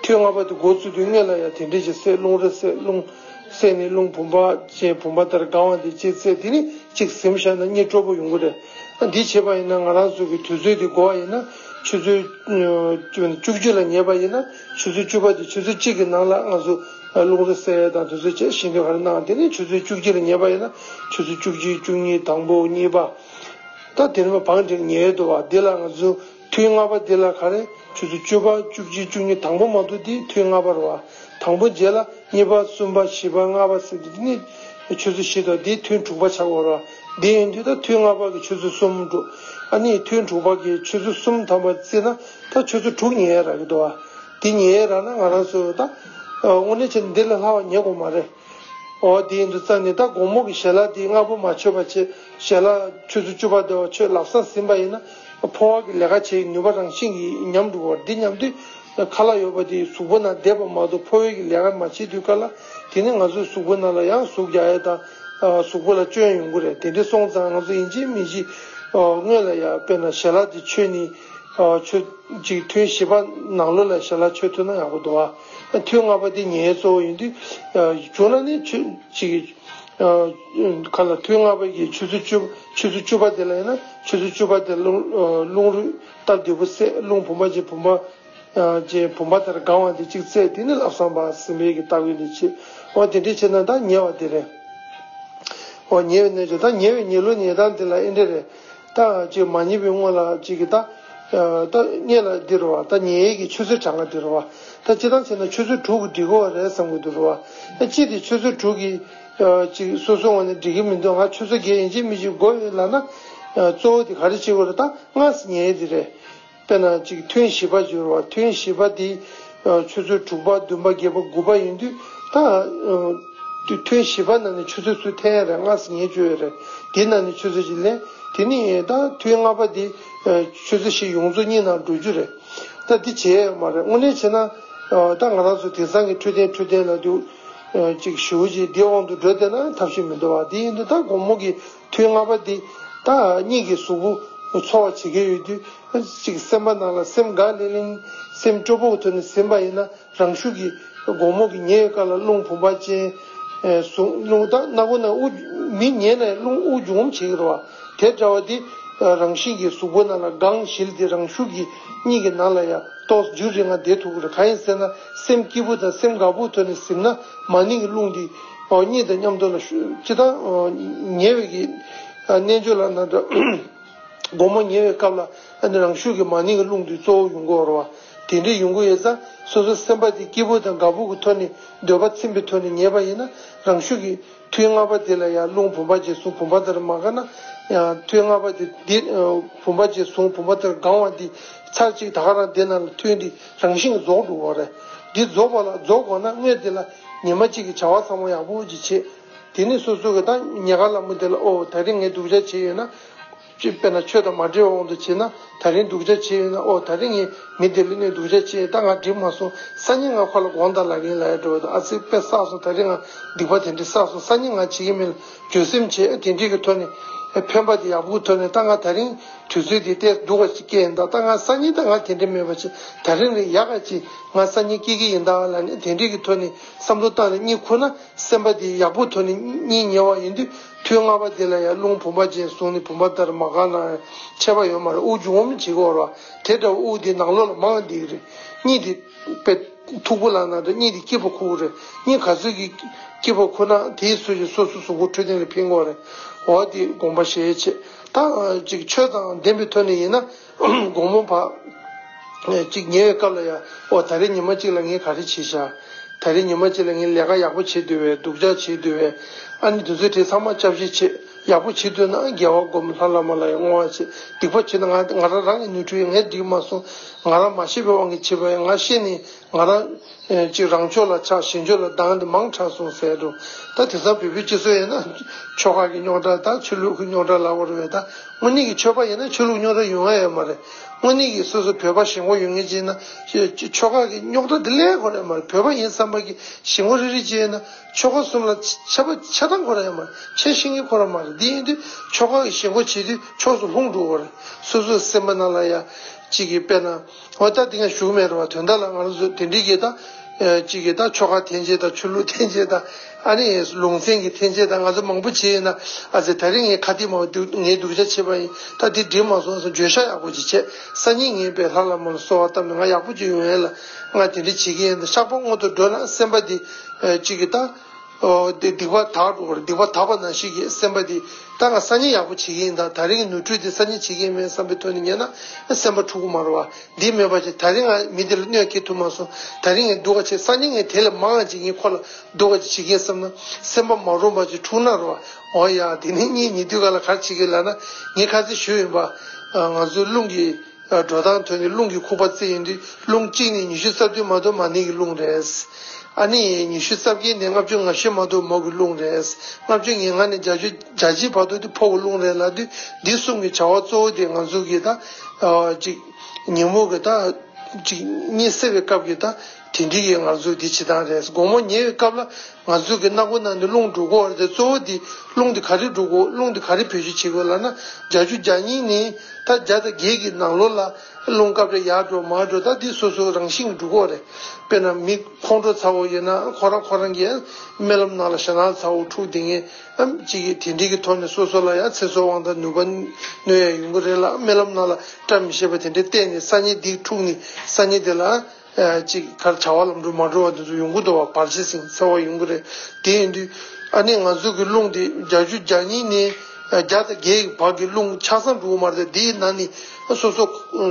ཐུན་ལྔ་པ་དེ་འགོ་བཙུགས་དུས་སྔོན་ལ་ཡ་དེ་འདྲ་ཅིག་བསྲེས། རླུང་རོ་བསྲེས། རླུང་བསྲེས་ནས་རླུང་བུམ་པ་ཅན་བུམ་པ་ལྟར་གང་བ་དེ་གཅིག་བཙལ། དེ་ནི་གཅིག་ཟིན་བཞག་ན་གཉིད་སྤྲོ་པོ་ཡོང་གི་རེད། འདི་བྱས་པ་ཡིན་ན་ང་རང་ཚོ་གི་དུས་ཚོད་དེ་འགོར་བ་ཡིན་ན་ཆུ་ཚོད་བཅུ་གཅིག་ལ་ཉལ་བ་ཡིན་ན་ཆུ་ཚོད་བཅུ་པ་དེ་ཆུ་ཚོད་གཅིག་གི་ནང་ལ་ང་ཚོ་རླུང་རོ་བསྲེས་དང་དེ་ཚོ་བྱས། ཤིང་དུ་ག་རེ་གནང་། དེ་ནས་ཆུ་ཚོད་བཅུ་གཅིག་ལ་ཉལ་བ་ཡིན་ན་ཆུ་ཚོད་བཅུ་གཅིག་བཅུ་གཉིས་དང་པོ་གཉིས་པ། ད་དེ་ནས་བང་སྒྲིག་ཉལ་འདུག་བ། འདི་ལ་ང་ཚོ་ཐུན་ལྔ་པ་འདི་ལ་ག་རེ་ཆུ་ཚོད་བཅུ་པ་བཅུ་གཅིག་བཅུ་གཉིས། དང་པོ་མ་གཏོགས་འདི་ཐུན་ལྔ་པ་རེད་བ། དང་པོ་རྗེས་ལ་གཉིས་པ་གསུམ་པ་བཞི་པ་ལྔ་པ་ཟེར་དུས་འདི་ནི་ཆུ་ཚོད་བཞི་དང་འདི་ཐུན་དྲུག་པ་ཆགས་ཡོད་རེད་བ། འདི་ཡིན་དུས་ད་ཐུན་ལྔ་པ་གི་ཆུ་ཚོད་གསུམ་དྲུག་ཨ་ནི་ཐུན་དྲུག་པ་གི་ཆུ་ཚོད་གསུམ་ཐམ་པ་བརྩིས་ན་ད་ཆུ་ཚོད་དྲུག་ཉལ་ཡ་རག་གི་འདུག་བ། འདི་ཉལ་ཡ་རག་ན་ང་རང་ཚོ་ད་དངོས་གནས་བྱས་ན་འདི་ལས་སླ་བ་ཉལ་དགོས་མ་རེད། འོ་དེ་ཡིན་དུས་ཙང་ནས་ད་དགོང་མོ་གི་ཞལ་ལག་དེ་སྔ་པོ་མ་མཆོད་པ་བྱས། ཞལ་ལག་ཆུ་ཚོད་བཅུ་པ་དེ་བ་མཆོད། ལམ་སང་ཟིན་པ་ཡིན་ན་ཕོ་བ་གི་ལས་ཀ་བྱེད་ནུས་པ་རང་བཞིན་གྱིས་ཉམས་འགྲོ་གི་རེད། འདི་ཉམས་དུས་ཁ་ལག་ཡོད་པ་དེ་གཟུགས་པོ་ནང་བསྡད་པ་མ་གཏོགས་ཕོ་བའི་གི་ལས་ཀ་མ་བྱེད་དུས་སྐབས་ལ་དེ་ནི་ང་ཚོའི་གཟུགས་པོ་ནང་ལ་ཡང་ཟུག་རྒྱག་ཡ་དང་གཟུགས་པོ་ལ་སྐྱོན་ཡོང་གི་རེད། དེ་འདྲ་སོང་ཙང་ང་ཚོ་ཡིན་གཅིག་མིན་གཅིག་སྔོན་ལ་ཡ་དཔེར་ན་ཞལ་ལག་དེ་མཆོད་ནས་ཆུ་ཅིག་ཐུན་བཞི་པ་ནང་ལོགས་ལ་ཞལ་ལག་མཆོད་ཐུབ་ན་ཡག་པོ་འདུག་བ། ཐུན་ལྔ་པ་དེ་ཉལ་གཙོ་བོ་ཡིན་དུས། བྱུང་ན་ནི་ཆུ་ཅིག་ཁ་ལ་ཐུན་ལྔ་པ་གི་ཆུ་ཚོད་བཅུ་ཆུ་ཚོད་བཅུ་པ་དེ་ལ་ཡིན་ན་ཆུ་ཚོད་བཅུ་པ་དེ་རླུང་རླུང་རོ་སྟབས་བདེ་པོ་བསྲེས། རླུང་བུམ་པ་ཅན་བུམ་པ་ཅན་བུམ་པ་ལྟར་གང་བ་དེ་གཅིག་བསྲེས། དེ་ནི་ལམ་སང་ཕར་ཟིན་པའི་གི་ལྟ་བུ་ལས་བྱེད། འོ་དེ་འདྲས་བྱས་ན་ད་ཉལ་བ་དེ་རེད། འོ་ཉལ་བའི་གནས་ཚུལ། ད་ཉལ་བའི་ཉལ་ལུགས་ཉལ་སྟངས་དེ་ལ་ཨེ་འདྲས་རེད། ད་ཅིག་མ་ཉལ་བའི་སྔོན་ལ་ཅིག་གི་ད། ད་སྔོན་ལ་འདི་རེད་བ། ད་ཉལ་ཡས་ཀྱི་ཆུ་ཚོད་གྲངས་ཀ་འདི་རེད་བ། ད་སྤྱིར་བཏང་བྱས་ན་ཆུ་ཚོད་དྲུག་གི་འགྲིག་གི་རེད་བསམ་གྱི་འདུག་རེད་བ། ད་སྤྱིར་དེ་ཆུ་ཚོད་དྲུག་གི་ཅིག་སོ་སོའི་ངོས་ནས་འགྲིག་གི་མི་འདུག་ང་ཆུ་ཚོད་བརྒྱད་ཡིན་གཅིག་མིན་གཅིག་དགོས་ཡོད་ལབ་ན། གཙོ་བོ་དེ་ག་རེ་བྱེད་དགོས་རེད། ད་སྔ་སེ་ཉལ་ཡས་དེ་རེད། དཔེར་ན་ཅིག་ཐུན་བཞི་པ་བརྗོད་རེད་བ། ཐུན་བཞི་པ་དེ་ཆུ་ཚོད་དྲུག་པ་བདུན་པ་བརྒྱད་པ་དགུ་པ་ཡིན་དུས་ད། ཐུན་བཞི་པ་ནང་ནས་ཆུ་ཚོད་ཚུར་འཐེན་ཡ་རེད། སྔ་སེ་ཉལ་བཅུག་ཡ་རེད། དེ་ནང་ནས་ཆུ་ཚོད་ཅིག་ལེན། དེ་ནས་ད་ཐུན་ལྔ་པ་དེ་ཆུ་ཚོད་བཞི་ཡོངས་རྫོགས་གཉིད་ནང་འགྲོ་རྒྱུ་རེད། ད་འདི་བྱས་ཡོད་མ་རེད། དངོས་གནས་བྱས་ན་ད་ང་རང་ཚོ་དེང་སང་གི་འཕྲོད་བསྟེན་འཕྲོད་བསྟེན་ལ་དུ་ཅིག་ཞེ་པོ་ཅིག་འདི་དབང་དུ་འགྲོ་བསྡད་ན་ཐབས་ཤེས་མི་འདུག་བ། དེ་ཡིན་དུས་ད་དགོང་མོ་གི་ཐུན་ལྔ་པ་འདི་ད་གཉིད་ཀྱི་གཟུགས་པོ་ཚོར་བ་བྱེད་ཀྱི་ཡོད་དུས་ཅིག་སེམས་པ་ནང་ལ་སེམས་དགའ་ལིང་ལིང་སེམས་སྤྲོ་པོ་གི་ཐོག་ནས་ཟིན་པ་ཡིན་ན། རང་ཤུགས་ཀྱིས་དགོང་མོ་གི་ཉལ་བའི་སྐབས་ལ་རླུང་བུམ་པ་ཅན། ཟུངས་རླུང་ད་སྣ་སྒོ་ནས་དབུགས་མི་ཉལ་ནས་རླུང་དབུགས་འབྱུང་བ་བྱེད་ཀྱི་རེད་བ། དེ་འདྲ་བ་དེ་རང་བཞིན་གྱིས་གཟུགས་པོ་ནང་ལ་སྒང་ཞིལ་དེ་རང་ཤུགས་ཀྱིས་གཉིད་ཀྱི་ནང་ལ་ཡང་ཏོག་ཙམ་རྒྱུན་རིང་ང་བསྡད་ཐུབ་ཀྱི་རེད། གང་ཡིན་ཟེར་ན་སེམས་སྐྱིད་པོ་དང་སེམས་དགའ་པོའི་ཐོག་ནས་ཟིན་ན་མ་ནིང་གི་རླུང་དེ་གཉིད་དང་མཉམ་དུ་ལ་ཤུ་ཅི་ད་ཉལ་བའི་གི་རྣལ་འབྱོར་ལ་ན་འདྲ། དགོང་མོ་ཉལ་བའི་སྐབས་ལ་ཨ་ནི་རང་ཤུགས་ཀྱིས་མ་ནིང་གི་རླུང་དེ་གཙོ་བོ་ཡོང་གི་ཡོད་རེད་བ། དེ་འདྲའི་ཡོང་གི་ཡོད་ཙང་སོ་སོའི་སེམས་པ་དེ་སྐྱིད་པོ་དང་དགའ་པོ་གི་ཐོག་ནས་འདོད་པ་ཚིམ་པའི་ཐོག་ནས་ཉལ་བ་ཡིན་ན་རང་ཤུགས་ཀྱིས་ ཐུན་ལྔ་པ་དེ་ལ་ཡང་རླུང་བུམ་པ་ཅན་བཟུང་བུམ་པ་ལྟར་མ་དགའ་ན། ཡང་ཐུན་ལྔ་པ་དེ་འདི་བུམ་པ་ཅན་བཟུང་བུམ་པ་ལྟར་གང་བ་འདི་ཚར་གཅིག་ད་ག་རང་དེ་ནང་ལ་ཐུན་འདི་རང་བཞིན་རྫོགས་འགྲོ་བ་རེད། འདི་རྫོགས་པ་ལ་རྫོགས་དགོས་ན་དངོས་དེ་ལ་ཉི་མ་གཅིག་གི་བྱ་བ་ཚང་མ་ཡག་པོ་ཅིག་བྱེད། དེ་ནས་སོ་སོ་གི་ད་ཉལ་ཁ་ལ་མོ་དེ་ལ་ཨོ་ད་རིང་ངས་སྡུག་ཅག་བྱས་ཡོད་ན། ཅིག་དཔེར་ན་ཆོས་དང་མ་འབྲེལ་བའི་དབང་དུ་བྱས་ན་ད་རིང་སྡུག་ཅག་བྱས་ཡོད་ན་ཨོ་ད་རིང་ངས་མི་དེ་ལ་ནས་སྡུག་ཅག་བྱས་ད་ང་འགྲིག་མ་སོང་སང་ཉིན་ང་ཁོ་ལ་དགོངས་དག་ལབ་ཀྱིན་ལབ་ཡ་འགྲོ་བ་དང་ཨ་ཙི་དཔེ་བསགས་སོང་ད་རིང་ང་སྡིག་པ་དེ་འདྲ་བསགས་སོང་སང་ཉིན་ང་བྱེད་ཀྱི་མིན་ལ་འགྱོད་སེམས་བྱས་དེ་འདྲའི་གི་ཐོག་ནས་ཕན་པ་དེ་ཡག་པོ་གི་ཐོག་ནས་ད་ང་ད་རིང་དུས་ཚོད་དེ་ཏོག་ཙམ་སྡུག་པ་ཞིག་སྐྱེས་ཡིན་ད་ད་ང་སང་ཉིན་ད་ང་དེ་འདྲ་མེད་པ་ཅིག་ད་རིང་ལས་ཡག་ག་ཅིག་ང་སང་ཉིན་སྐྱེ་གི་ཡིན་ད་ལབ་ནས་དེ་འདྲའི་གི་ཐོག་ནས་བསམ་བློ་བཏང་ནས་གཉིད་ཁུག་ན། སེམས་པ་དེ་ཡག་པོ་ཐོག་ནས་གཉིད་ཉལ་བ་ཡིན་དུས་ཐུན་ལྔ་པ་དེ་ལ་ཡང་རླུང་བུམ་པ་ཅན་བཟུང་ནས་བུམ་པ་ལྟར་མ་དགའ་ན་ཁྱད་པར་ཡོད་མ་རེད། དབུགས་འབྱུང་བ་མི་བྱེད་དགོས་ར་དེ་འདྲ་དབུགས་དེ་ནང་ལོགས་ལ་མང་བསྡད་ཀྱི་རེད། གཉིད་དེ་དཔེ་མཐུག་པོ་ལངས་ན་འགྲོ་གཉིད་དེ་སྐྱིད་པོ་ཁུག་གི་རེད། གཉིད་ག་ཚོད་ཀྱི་སྐྱིད་པོ་ཁུག་ན་དེའི་ཚོད་ཀྱིས་སོ་སོ་གཟུགས་པོ་འཕྲོད་བསྟེན་ལ་ཕན་གྱི་རེད། འོ་དེ་དགོངས་པ་བཞེས་བྱེད་ད་ཅིག་ཆོས་དང་ལྡན་པའི་ཐོག་ནས་ཡིན་ན། དགོང་མོ་བ། ཅིག་ཉལ་བའི་སྐབས་ལ་ཡང་ཨོ་ད་རེས་ཉི་མ་གཅིག་ལ་ངས་ག་རེ་བྱས་ཤག་ད་རེས་ཉི་མ་གཅིག་ལ་ངས་ལས་ཀ་ཡག་པོ་བྱེད་འདོད་བས་སྡུག་ཅག་བྱེད་འདོད་བས། ཨ་ནི་དུས་ཚོད་དེ་ཚང་མ་སྐྱབས་ཞེ་བྱེད་ཡག་པོ་བྱེད་འདོད་ན་རྒྱལ་བ་སྒོམ་ལྷ་བླ་མ་ལ་ཡང་བསྔོ་བ་བྱེད་སྡིག་པ་བྱེད་ན་ང་ང་རང་རང་གི་ནོར་འཁྲུལ་ངས་འགྲིག་མ་སོང་ང་རང་མ་ཤེས་པའི་དབང་གིས་བྱས་པ་ཡིན་ང་ཤེས་ནས་ང་རང་ཅིག་རང་ཕྱོགས་ལ་ཆགས་གཞན་ཕྱོགས་ལ་སྡང་འདི་མང་དྲགས་སོང་ཟེར་འགྲོ། ད་དེང་སང་བོད་པའི་སྤྱི་ཚོགས་ཡིན་ན་ཆོལ་ཁ་གི་རྙོག་དྲ་དང་ཆོས་ལུགས་ཀྱི་རྙོག་དྲ་ལབ་དགོས་རེད་པས་ད། དངོས་གནས་ཀྱི་ཆོས་པ་ཡིན་ན་ཆོས་ལུགས་རྙོག་དྲ་ཡོང་ཡ་ཡོད་མ་རེད། དངོས་གནས་ཀྱི་སོ་སོ་བོད་པ་ཞེན་ཁོག་ཡོད་མཁན་ཅིག་ཡིན་ན་ཆོལ་ཁ་གི་རྙོག་དྲ་འདི་ལས་ཁོ་ར་ཡོད་མ་རེད། བོད་པ་ཡིན་བསམ་པ་གི་ཞེན་ཁོག་རེ་རེ་ཅིག་ཡོད་ན་ཆོལ་ཁ་གསུམ་ལ་ཆ་པ་ཆ་ཚང་ཁོ་ར་ཡོད་མ་རེད། ཆེས་ཤེས་མཁན་ཁོ་ར་མ་རེད། འདི་ཡིན་དུས་ཆོལ་ཁ་གི་ཞེན་ཁོག་བྱེད་དུས་ཕྱོགས་སུ་ལྷུང་འགྲོ་གི་རེད། སོ་སོའི་སེམས་པ་ནང་ལ་ཡ་གཅིག་གི་དཔེར་ན། འོ་ད་འདི་ང་ཞུ་གི་མེད་རེད་བ། དོན་དག་ལ་ང་རང་ཚོ་དེ་འདྲའི་གི་ད་ཨ་གཅིག་གི་ད་ཆོལ་ཁ་འཐེན་བྱེད་དང་ཆོས་ལུགས་འཐེན་བྱེད་དང་ཨ་ནི་ལུང་ཚན་གྱི་འཐེན་བྱེད་དང་ང་ཚོ་མང་པོ་བྱས་ཡིན་ན་ཨ་ཙི་ད་རེས་ངས་ཁ་གཏད་མ་འདུག་ངས་སྡུག་ཅག་བྱས་པ་ཡིན་ད་འདི་འགྲིག་མ་སོང་ཟེར་བརྗོད་བྱ་ཡག་པོ་ཅིག་བྱས་སང་ཉིན་ངས་པའི་ལྷ་བླ་མ་ལ་གསོལ་བ་བཏབ་ནས་ང་ཡག་པོ་ཅིག་ཡོང་ཡས་ལ་ང་དེ་འདྲ་བྱེད་ཀྱི་ཡིན་ད་བཤགས་པ་སྔོན་དུ་འགྲོ་ན་སེམས་པ་འདི་ཨ་གཅིག་གི་ད། ཨོ། དེ་སྡིག་པ་དག་འགྲོ་བར་སྡིག་པ་དག་པ་ནང་བཞིན་གྱི་སེམས་པ་དེ་ད་ང་སང་ཉིན་ཡག་པོ་བྱེད་ཀྱི་ཡིན་ད་ད་རིང་གི་ནོར་འཁྲུལ་དེ་སང་ཉིན་བྱེད་ཀྱི་ཡིན་མིན་བསམ་པའི་ཐོག་ནས་ཉན་ན་སེམས་པ་འཁྲུག་གི་མ་རེད་བ། འདི་མེད་པ་ཅིག་ད་རིང་ང་མི་དེ་ལ་གནོད་སྐྱེལ་ཐུབ་མ་སོང་ད་རིང་ངས་སྡུག་ག་བྱེད་སང་ཉིན་ངས་དེ་ལས་མང་བ་ཅིག་ངས་ཁོ་ལ་སྡུག་ག་ཅིག་བྱེད་ཀྱི་ཡིན་བསམ་ན་སེམས་པ་མ་རུངས་པ་ཅིག་འཁྲུག་ན་རེད་བ། འོ་ཡ་དེ་ནས་གཉིད་ཉལ་དུས་ག་ལ་ག་རེ་བྱེད་ཀྱི་ལབ་ན་ངས་ཁ་སང་ཞུས་ཡིན་པ། ང་ཚོའི་རླུང་གི་འགྲོ་སྟངས་ཐོག་ནས་རླུང་གི་ཁུག་པ་བརྩིས་ཡོང་དུས་རླུང་གཅིག་ནས་ཉི་ཤུ་རྩ་བདུན་མ་གཏོགས་མ་ཎི་གི་རླུང་རེད། ཨ་ནི་ཉི་ཤུ་རྩ་བརྒྱད་ནས་ལྔ་བཅུ་ང་བཞི་མ་གཏོགས་མོ་གི་རླུང་རེད། ལྔ་བཅུ་ང་ལྔ་ནས་བརྒྱད་ཅུ་གྱ་གཅིག་བར་དུ་དེ་ཕོ་གི་རླུང་རེད་ལབ་དུས་འདི་གསུམ་གྱི་བྱ་བ་གཙོ་བོ་དེ་ང་ཚོ་གི་ད་ཅིག་ཉིན་མོ་གི་ད་ཅིག་གཉིད་སད་པའི་སྐབས་ཀྱི་ད་དེ་འདྲི་གི་ང་ཚོ་འདི་བྱེད་སྟངས་རེད། དགོང་མོ་ཉལ་བའི་སྐབས་ལ། ང་ཚོ་གི་སྣ་སྒོ་ནང་ནས་རླུང་འགྲོ་གི་ཡོད་རེད་དེ་གཙོ་བོ་དེ་རླུང་དེ་ག་རེ་འགྲོ་གི་ཡོད་རླུང་དེ་ག་རེ་བེད་སྤྱོད་བྱེད་དགོས་ལབ་ན་བརྒྱད་ཅུ་གྱ་གཉིས་ནས་ད་བརྒྱ་དང་བརྒྱད་ཀྱི་ནང་ལོགས་ལ་རླུང་སྐབས་རེ་ཡར་འགྲོ་མར་འགྲོ་ད་དེ་སོ་སོ་རང་བཞིན་གྱིས་འགྲོ་གི་ཡོད་རེད། དཔེར་ན་མི་ཁོང་ཁྲོ་ཚ་བོ་ཡིན་ན་ཁོ་རང་ཁོ་རང་གི་རྨི་ལམ་ནང་ལ་ཞེད་སྣང་ཚ་བོ་འཁྲུག་བསྡད་མཁན་ཨམ་གཅིག་གིས་དེ་འདྲའི་གི་ཐོག་ནས་སོ་སོ་ལ་ཡང་ཚེ་སྲོག་དབང་དང་ནུས་པ་གནོད་ཡ་ཡོང་གི་རེད་ལ་རྨི་ལམ་ནང་ལ་བཀྲ་མི་ཤིས་པ་དེ་འདྲ་བལྟས་ནས་སང་ཉིན་འདི་འཁྲུག་ནས་སང་ཉིན་དེ་ལ། ཅིག་གར་བྱ་བ་ལམ་འགྲོ་མ་འགྲོ་བ་དེ་ཚོ་ཡོང་གི་འདུག་བ། བར་ཆད་ཟིན་འཚེ་བ་ཡོང་གི་རེད། དེ་ཡིན་དུས་ཨ་ནི་ང་ཚོ་གི་རླུང་དེ་བརྒྱད་ཅུ་གྱ་གཉིས་ནས་བརྒྱ་དང་བརྒྱད་ཀྱི་བར་གྱི་རླུང་ཆ་ཚང་འགྲོ་གི་མ་རེད། དེའི་ནང་ནས་སོ་སོ་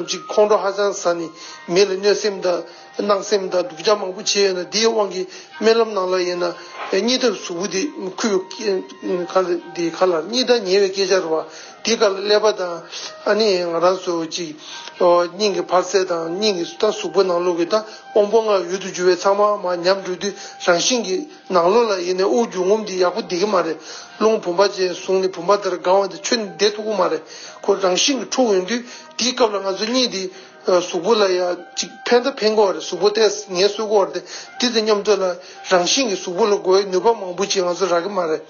ཅིག་ཁོང་ཁྲོ་ཧ་ཅང་ཟ་ནས་མི་ལ་གནོད་སེམས་དང་སྣང་སེམས་དང་སྡུག་ཅག་མང་པོ་བྱས་ཡོད་ན་དེའི་དབང་གིས་རྨི་ལམ་ནང་ལ་ཡིན་ན་གཉིད་ཐག་གཟུགས་པོ་དེ་ཁུ་ཁ་དེ་ཁ་ལ་གཉིད་ཐག་ཉེ་བའི་སྐད་ཆ་རེད་བ། དེ་ག་ལ་ཀླད་པ་དང་ཨ་ནི་ང་རང་ཚོ་ཅིག་སྙིང་གི་འཕར་ཚད་དང་སྙིང་གི་ད་གཟུགས་པོ་ནང་ལོགས་ཀྱི་ད་དབང་པོ་ལྔ་འོད་དུ་འགྱུར་བའི་ཚང་མ་མར་ཉམས་འགྲོ་དུས་རང་བཞིན་གྱི་ནང་ལོགས་ལ་ཡིན་ནའི་དབུགས་འབྱུང་རྔུབ་འདི་ཡག་པོ་བསྡད་ཀྱི་མ་རེད། རླུང་བུམ་པ་ཅན་བཟུང་ནས་བུམ་པ་ལྟར་གང་བ་འདི་ཆུ་ནས་བདེ་ཐུབ་ཀྱི་མ་རེད། ཁོ་རང་བཞིན་གྱིས་འཁྲུགས་ཡོང་དུས་དེའི་སྐབས་ལ་ང་ཚོ་གཉིད་འདི་གཟུགས་པོ་ལ་ཡ་ཅིག་ཕན་ད་ཕན་གྱི་ཡོད་རེད། གཟུགས་པོ་ཏོག་ཙམ་ངལ་གསོ་གི་ཡོད་རེད། དེ་དང་མཉམ་དུ་ལ་རང་བཞིན་གྱིས་གཟུགས་པོ་ལ་དགོས་པའི་ནུས་པ་མང་པོ་ཅིག་ང་ཚོ་རག་གི་མ་རེད།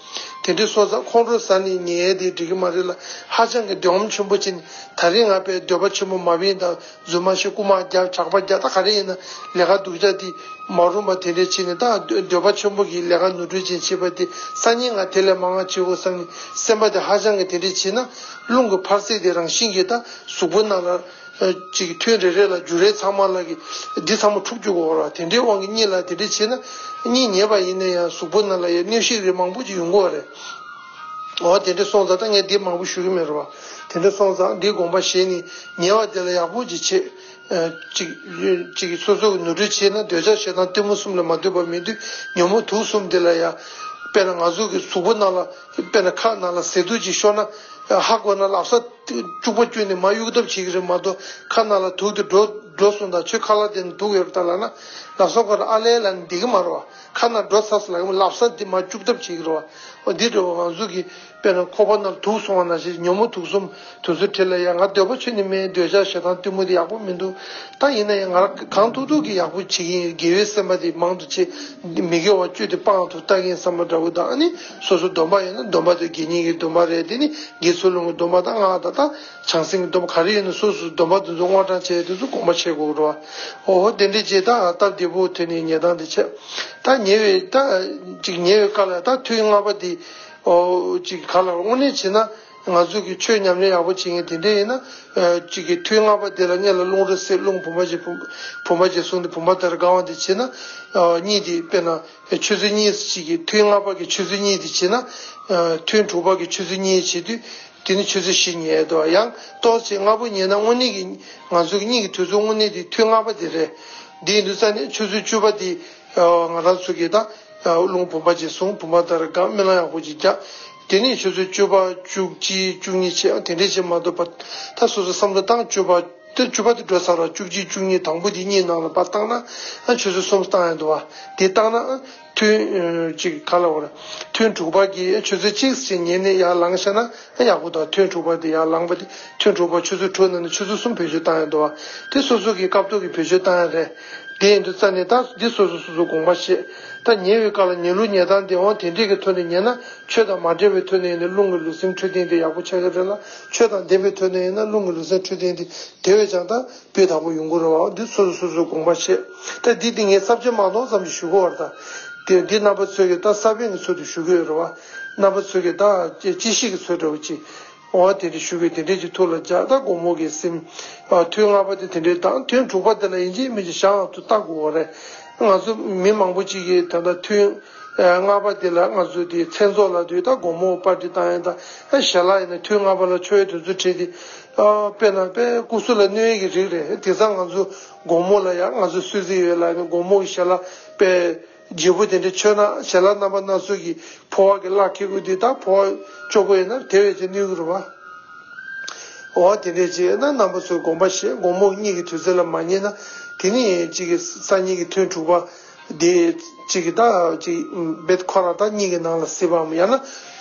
དེ་འདྲའི་སོང་ཙང་ཁོང་ཁྲོ་ཟ་ནས་ཉལ་ཡས་དེ་འགྲིག་གི་མ་རེད་ལ་ཧ་ཅང་གི་འདོད་པ་ཆེན་པོ་བྱས་ནས་ད་རེས་ང་དཔེ་འདོད་པ་ཆེན་པོ་མ་བྱིན་དང་རྫུན་མ་བཤད་རྐུ་མ་རྒྱག་ཇག་པ་རྒྱག་ད་ག་རེ་ཡིན་ན་ལས་ཀ་སྡུག་ཅག་དེ་མ་རུངས་པ་དེ་འདྲས་བྱས་ནས་ད་འདོད་པ་ཆེན་པོ་གི་ལས་ཀ་ནོར་འཁྲུལ་ཅན་བྱས་པ་དེ་སང་ཉིན་ང་དེ་ལས་མང་བ་བྱེད་དགོས་བསམ་ནས་སེམས་པ་དེ་ཧ་ཅང་གི་དེ་འདྲས་བྱས་ན་རླུང་གི་འཕར་ཚད་དེ་རང་བཞིན་གྱིས་ད་གཟུགས་པོ་ནང་ལ། ཅིག་ཐུན་རེ་རེ་ལ་འགྱུར་རེ་ཚང་མ་ལ་གི་འདི་ཚང་མ་འཁྲུག་རྒྱུ་གོ་ར་དེ་འདྲའི་དབང་གིས་གཉིད་ལ་དེ་འདྲ་བྱས་ན་གཉིད་ཉལ་བ་ཡིན་ན་ཡང་གཟུགས་པོ་ནང་ལ་ཡང་གནོད་ཤིག་རེ་མང་པོ་ཅིག་ཡོང་གི་རེད། འོ་དེ་འདྲ་སོང་ཙང་ད་ངས་འདི་མང་པོ་ཞུ་གི་མེད་རེད་བ། དེ་འདྲ་སོང་ཙང་འདི་དགོངས་པ་བཞེས་ནས་ཉལ་བ་དེ་ལ་ཡག་པོ་ཅིག་བྱེད། ཅིག་ཅིག་སོ་སོ་གི་ནོར་འཁྲུལ་བྱས་ན་འདོད་ཆགས་ཞེ་སྡང་གཏི་མུག་གསུམ་ལ་མ་ལྟོས་པ་མི་འདུག་ཉོན་མོངས་དུག་གསུམ་དེ་ལ་ཡང་ དཔེར་ན་ང་ཚོ་གི་གཟུགས་པོ་ནང་ལ་དཔེར་ན་ཁ་ནང་ལ་ཟས་དུག་ཅིག་ཤོར་ན་ཧ་གོ་ན་ལབ་ས་བཅུག་པ་བཅུག་ནས་མར་གཡུག་ཐབས་བྱེད་ཀྱི་རེད་མ་གཏོགས་ཁ་ནང་ལ་དུག་དེ་འགྲོ་འགྲོ་སོང་དང་ཁྱོད་ཁ་ལག་དེ་ནས་དུག་ཡོད་རེད་ད་ལབ་ན་ལབ་ས་ཁོ་རང་ཨ་ལས་ལ་ནི་འདི་གི་མ་རེད་བ། ཁ་ནང་འགྲོ་ཚར་སོང་ལབ་ཀྱི་མ་ལབ་ས་དེ་མར་བཅུག་ཐབས་བྱེད་ཀྱི་རེད་བ། འོ་འདི་འདྲ་བ་ང་ཚོ་གི་དཔེར་ན་ཁོག་པ་ནང་དུག་སོང་བ་ནང་བཞིན་ཉོན་མོངས་དུག་གསུམ་དུག་གསུམ་དྲིལ་ལ་ཡ་ང་འདོད་པ་ཁྱོད་ནི་མེད། འདོད་ཆགས་ཞེ་སྡང་གཏི་མུག་དེ་ཡག་པོ་མི་འདུག་ད་ཡིན་ན་ཡང་ང་རང་གང་ཐུབ་ཐུབ་ཀྱིས་ཡག་པོ་བྱེད་ཀྱི་ཡིན། དགེ་བའི་སེམས་པ་དེ་མང་དུ་བྱེད། མི་དགེ་བ་བཅུ་དེ་སྤང་དུ་བལྟ་གི་ཡིན་བསམ་པ་འདྲ་བོ་དང་། ཨ་ནི་སོ་སོ་སྡོམ་པ་ཡོད་ན་སྡོམ་པ་དེ་དགེ་བསྙེན་གྱི་སྡོམ་པ་རེད། དེ་ནི་དགེ་ཚུལ་སློང་གི་སྡོམ་པ་དང་སྔགས་དང་ད་བྱང་སེམས་ཀྱི་སྡོམ་པ་ག་རེ་ཡོད་ན་སོ་སོ་སྡོམ་པ་དེ་ཚོ་དངོས་བགྲང་བྱས་དེ་ཚོ་སྒོམ་པ་བྱེད་དགོས་རེད་བ། འོ་དེ་འདྲས་བྱས་ད་སྟབས་བདེ་པོ་དེ་ནི་ཉལ་སྟངས་དེ་བྱས། ད་ཉལ་བའི་ད་ཅིག་ཉལ་བའི་སྐབས་ལ་ད་ཐུན་ལྔ་པ་དེ་འོ་ཅིག་ག་ལ་དངོས་གནས་བྱས་ན། ང་ཚོ་གི་ཆོས་ཉམས་ལེན་ཡག་པོ་བྱེད་མཁན་དེ་འདྲས་ཡིན་ན། ཨ་གཅིག་གི་ཐུན་ལྔ་པ་དེ་ལ་སྔོན་ལ་རླུང་རེ་བསྲེས། རླུང་བུམ་པ་བཞི་བུམ་བུམ་པ་བཞི་བཟུང་སྟེ་བུམ་པ་ལྟར་དགང་བ་དེ་བྱས་ན། ཨ་གཉིད་དེ་དཔེར་ན་ཆུ་ཚོད་གཉིས་གཅིག་གི་ཐུན་ལྔ་པ་གི་ཆུ་ཚོད་གཉིས་དེ་བྱས་ན། ཨ་ཐུན་དྲུག་པ་གི་ཆུ་ཚོད་གཉིས་བྱེད་དུས་དེ་ནི་ཆུ་ཚོད་བཞི་ཉལ་འདུག་ཡང་ཏོག་ཙམ་སྔ་པོ་ཉལ་ན་དངོས་གནས་ཀྱི་ང་ཚོ་གི་གཉིད་ཀྱི་དུས་ཚོད་དངོས་གནས་དེ་ཐུན་ལྔ་པ་དེ་རེད། འདི་ཡིན་དུས་ཙང་ནས་ཆུ་ཚོད་བཅུ་པ་དེ་ང་རང་ཚོ་གི་ད། རླུང་བུམ་པ་ཅིག་བཟུང་། བུམ་པ་ལྟར་དགང་། རྨི་ལམ་ཡག་པོ་ཅིག་རྒྱག་དེ་ནས་ཆུ་ཚོད་བཅུ་པ་བཅུ་གཅིག་བཅུ་གཉིས་བྱས། དེ་འདྲས་བྱས་མ་གཏོགས་པ་ད་སོ་སོ་བསམ་བློ་བཏང་། བཅུ་པ་དེ་བཅུ་པ་དེ་འགྲོ་ཚར་བ་བཅུ་གཅིག་བཅུ་གཉིས་དང་པོ་དེ་གཉིད་ནང་ལ་ཕར་བཏང་ན་ཨ་ཆུ་ཚོད་གསུམ་བཏང་ཡང་འདུག་བ། དེ་བཏང་ན་ཨ་ཐུན་ཅིག་ག་ལ་བར་ཐུན་དྲུག་པ་གི་ཆུ་ཚོད་གཅིག་ཙམ་ཉལ་ནས་ཡར་ལངས་ཤེས་ན་ཨ་ཡག་པོ་འདུག་ཐུན་དྲུག་པ་དེ་ཡར་ལངས་པ་དེ་ཐུན་དྲུག་པ་ཆུ་ཚོད་དྲུག་ནང་ནས་ཆུ་ཚོད་གསུམ་བེད་སྤྱོད་བཏང་ཡང་འདུག་བ། དེ་སོ་སོ་གི་སྐབས་ཐོག་གི་བེད་སྤྱོད་བཏང་ཡང་རེད། དེ་ཡིན་དུས་ཙང་ནས་ད་འདི་སོ་སོ་སོ་སོ་དགོངས་པ་བཞེས། ད་ཉལ་བའི་སྐབས་ལ་ཉལ་ལུགས་ཉལ་སྟངས་དེ་འོང་དེ་འདྲས་ཀྱི་ཐོག་ནས་ཉལ་ན་ཆོས་དང་མ་འབྲེལ་བའི་ཐོག་ནས་ཡིན་ན་རླུང་གི་ལུས་སེམས་འཕྲོད་བསྟེན་དེ་ཡག་པོ་ཆགས་ཀྱི་རེད་ལ། ཆོས་དང་ལྡན་པའི་ཐོག་ནས་ཡིན་ན་རླུང་གི་ལུས་སེམས་འཕྲོད་བསྟེན་དེ་དེ་བས་ཀྱང་ད་སྤུས་དག་པོ་ཡོང་གི་རེད་བ། འདི་སོ་སོ་སོ་སོ་དགོངས་པ་བཞེས། ད་འདི་དེ་ངས་ས་བཅད་མ་གཏོགས་ཙམ་ཞིག་ཞུ་གི་ཡོད་རེད། ད་དེ་འདི་རྣམ་པ་ཚོས་ཀྱི་ད་ས་བོན་གྱི་ཚུལ་དུ་ཞུ་གི་ཡོད་རེད་བ། རྣམ་པ་ཚོས་ཀྱི་ད་ཅི་ཅི་ཞིག་གི་ཚུལ་འདྲ་བོ་ཅིག་འོ་དེ་འདྲ་ཞུ་གི་དེ་འདྲས་ཀྱི་ཐུགས་ལ་འཇགས། ད་དགོང་མོ་གི་སེམས། ཨ་ཐུན་ལྔ་པ་དེ་དེ་འདྲས་དང་ཐུན་དྲུག་པ་དེ་ལ་ཡིན་གཅིག་མིན་གཅིག་ཞག་ཏུ་བལྟ་དགོས་པ་རེད། ང་ཚོ་མི་མང་པོ་ཅིག་གིས་ད་ལྟ་ཐུན་ཨ་ལྔ་པ་དེ་ལ་ང་ཚོ་དེ་མཚན་ཚོགས་ལ་དུས་ད་དགོང་མོ་པར་ཊི་བཏང་ཡ་ད་ཨ་ཞལ་ལག་ཡིན་ན་ཐུན་ལྔ་པ་ལ་མཆོད་ཡ་དེ་ཚོ་བྲིས་ཏེ། ཨ་དཔེར་ན་དཔེ་སྐུ་གཟུགས་ལ་གནོད་ཡ་གི་རིགས་རེད། དེང་སང་ང་ཚོ་དགོང་མོ་ལ་ཡ་ང་ཚོ་གསོལ་ཚིགས་ཡོད་ལ་ནི་དགོང་མོ་གི་ཞལ་ལག་དཔེ། བརྗེ་པོ་དེ་འདྲ་མཆོད་ན་ཞལ་ལག་རྣམ་པ་སྣ་ཚོགས་ཀྱི་ཕོ་བ་གི་ལག་ཁེ་གུ་དེ་དག་ཕོ་བ་ལྕོགས་པོ་ཡིན་ན་དེ་བས་ཀྱང་གནོད་ཀྱི་རེད་བ། འོ་དེ་འདྲས་བྱས་ན་རྣམ་པ་ཚོས་དགོངས་པ་བཞེས། དགོང་མོ་གཉིད་ཀྱི་དུས་ཚོད་ལ་མ་ཉལ་ན་དེ་ནི་གཅིག་གི་སང་ཉིན་གྱི་ཐུན་དྲུག་པ་དེ་གཅིག་གི་ད་གཅིག་བེད་ཁོ་རང་ད་གཉིད་ཀྱི་ནང་ལ་སྲིད་པའམ་ཡང་ན་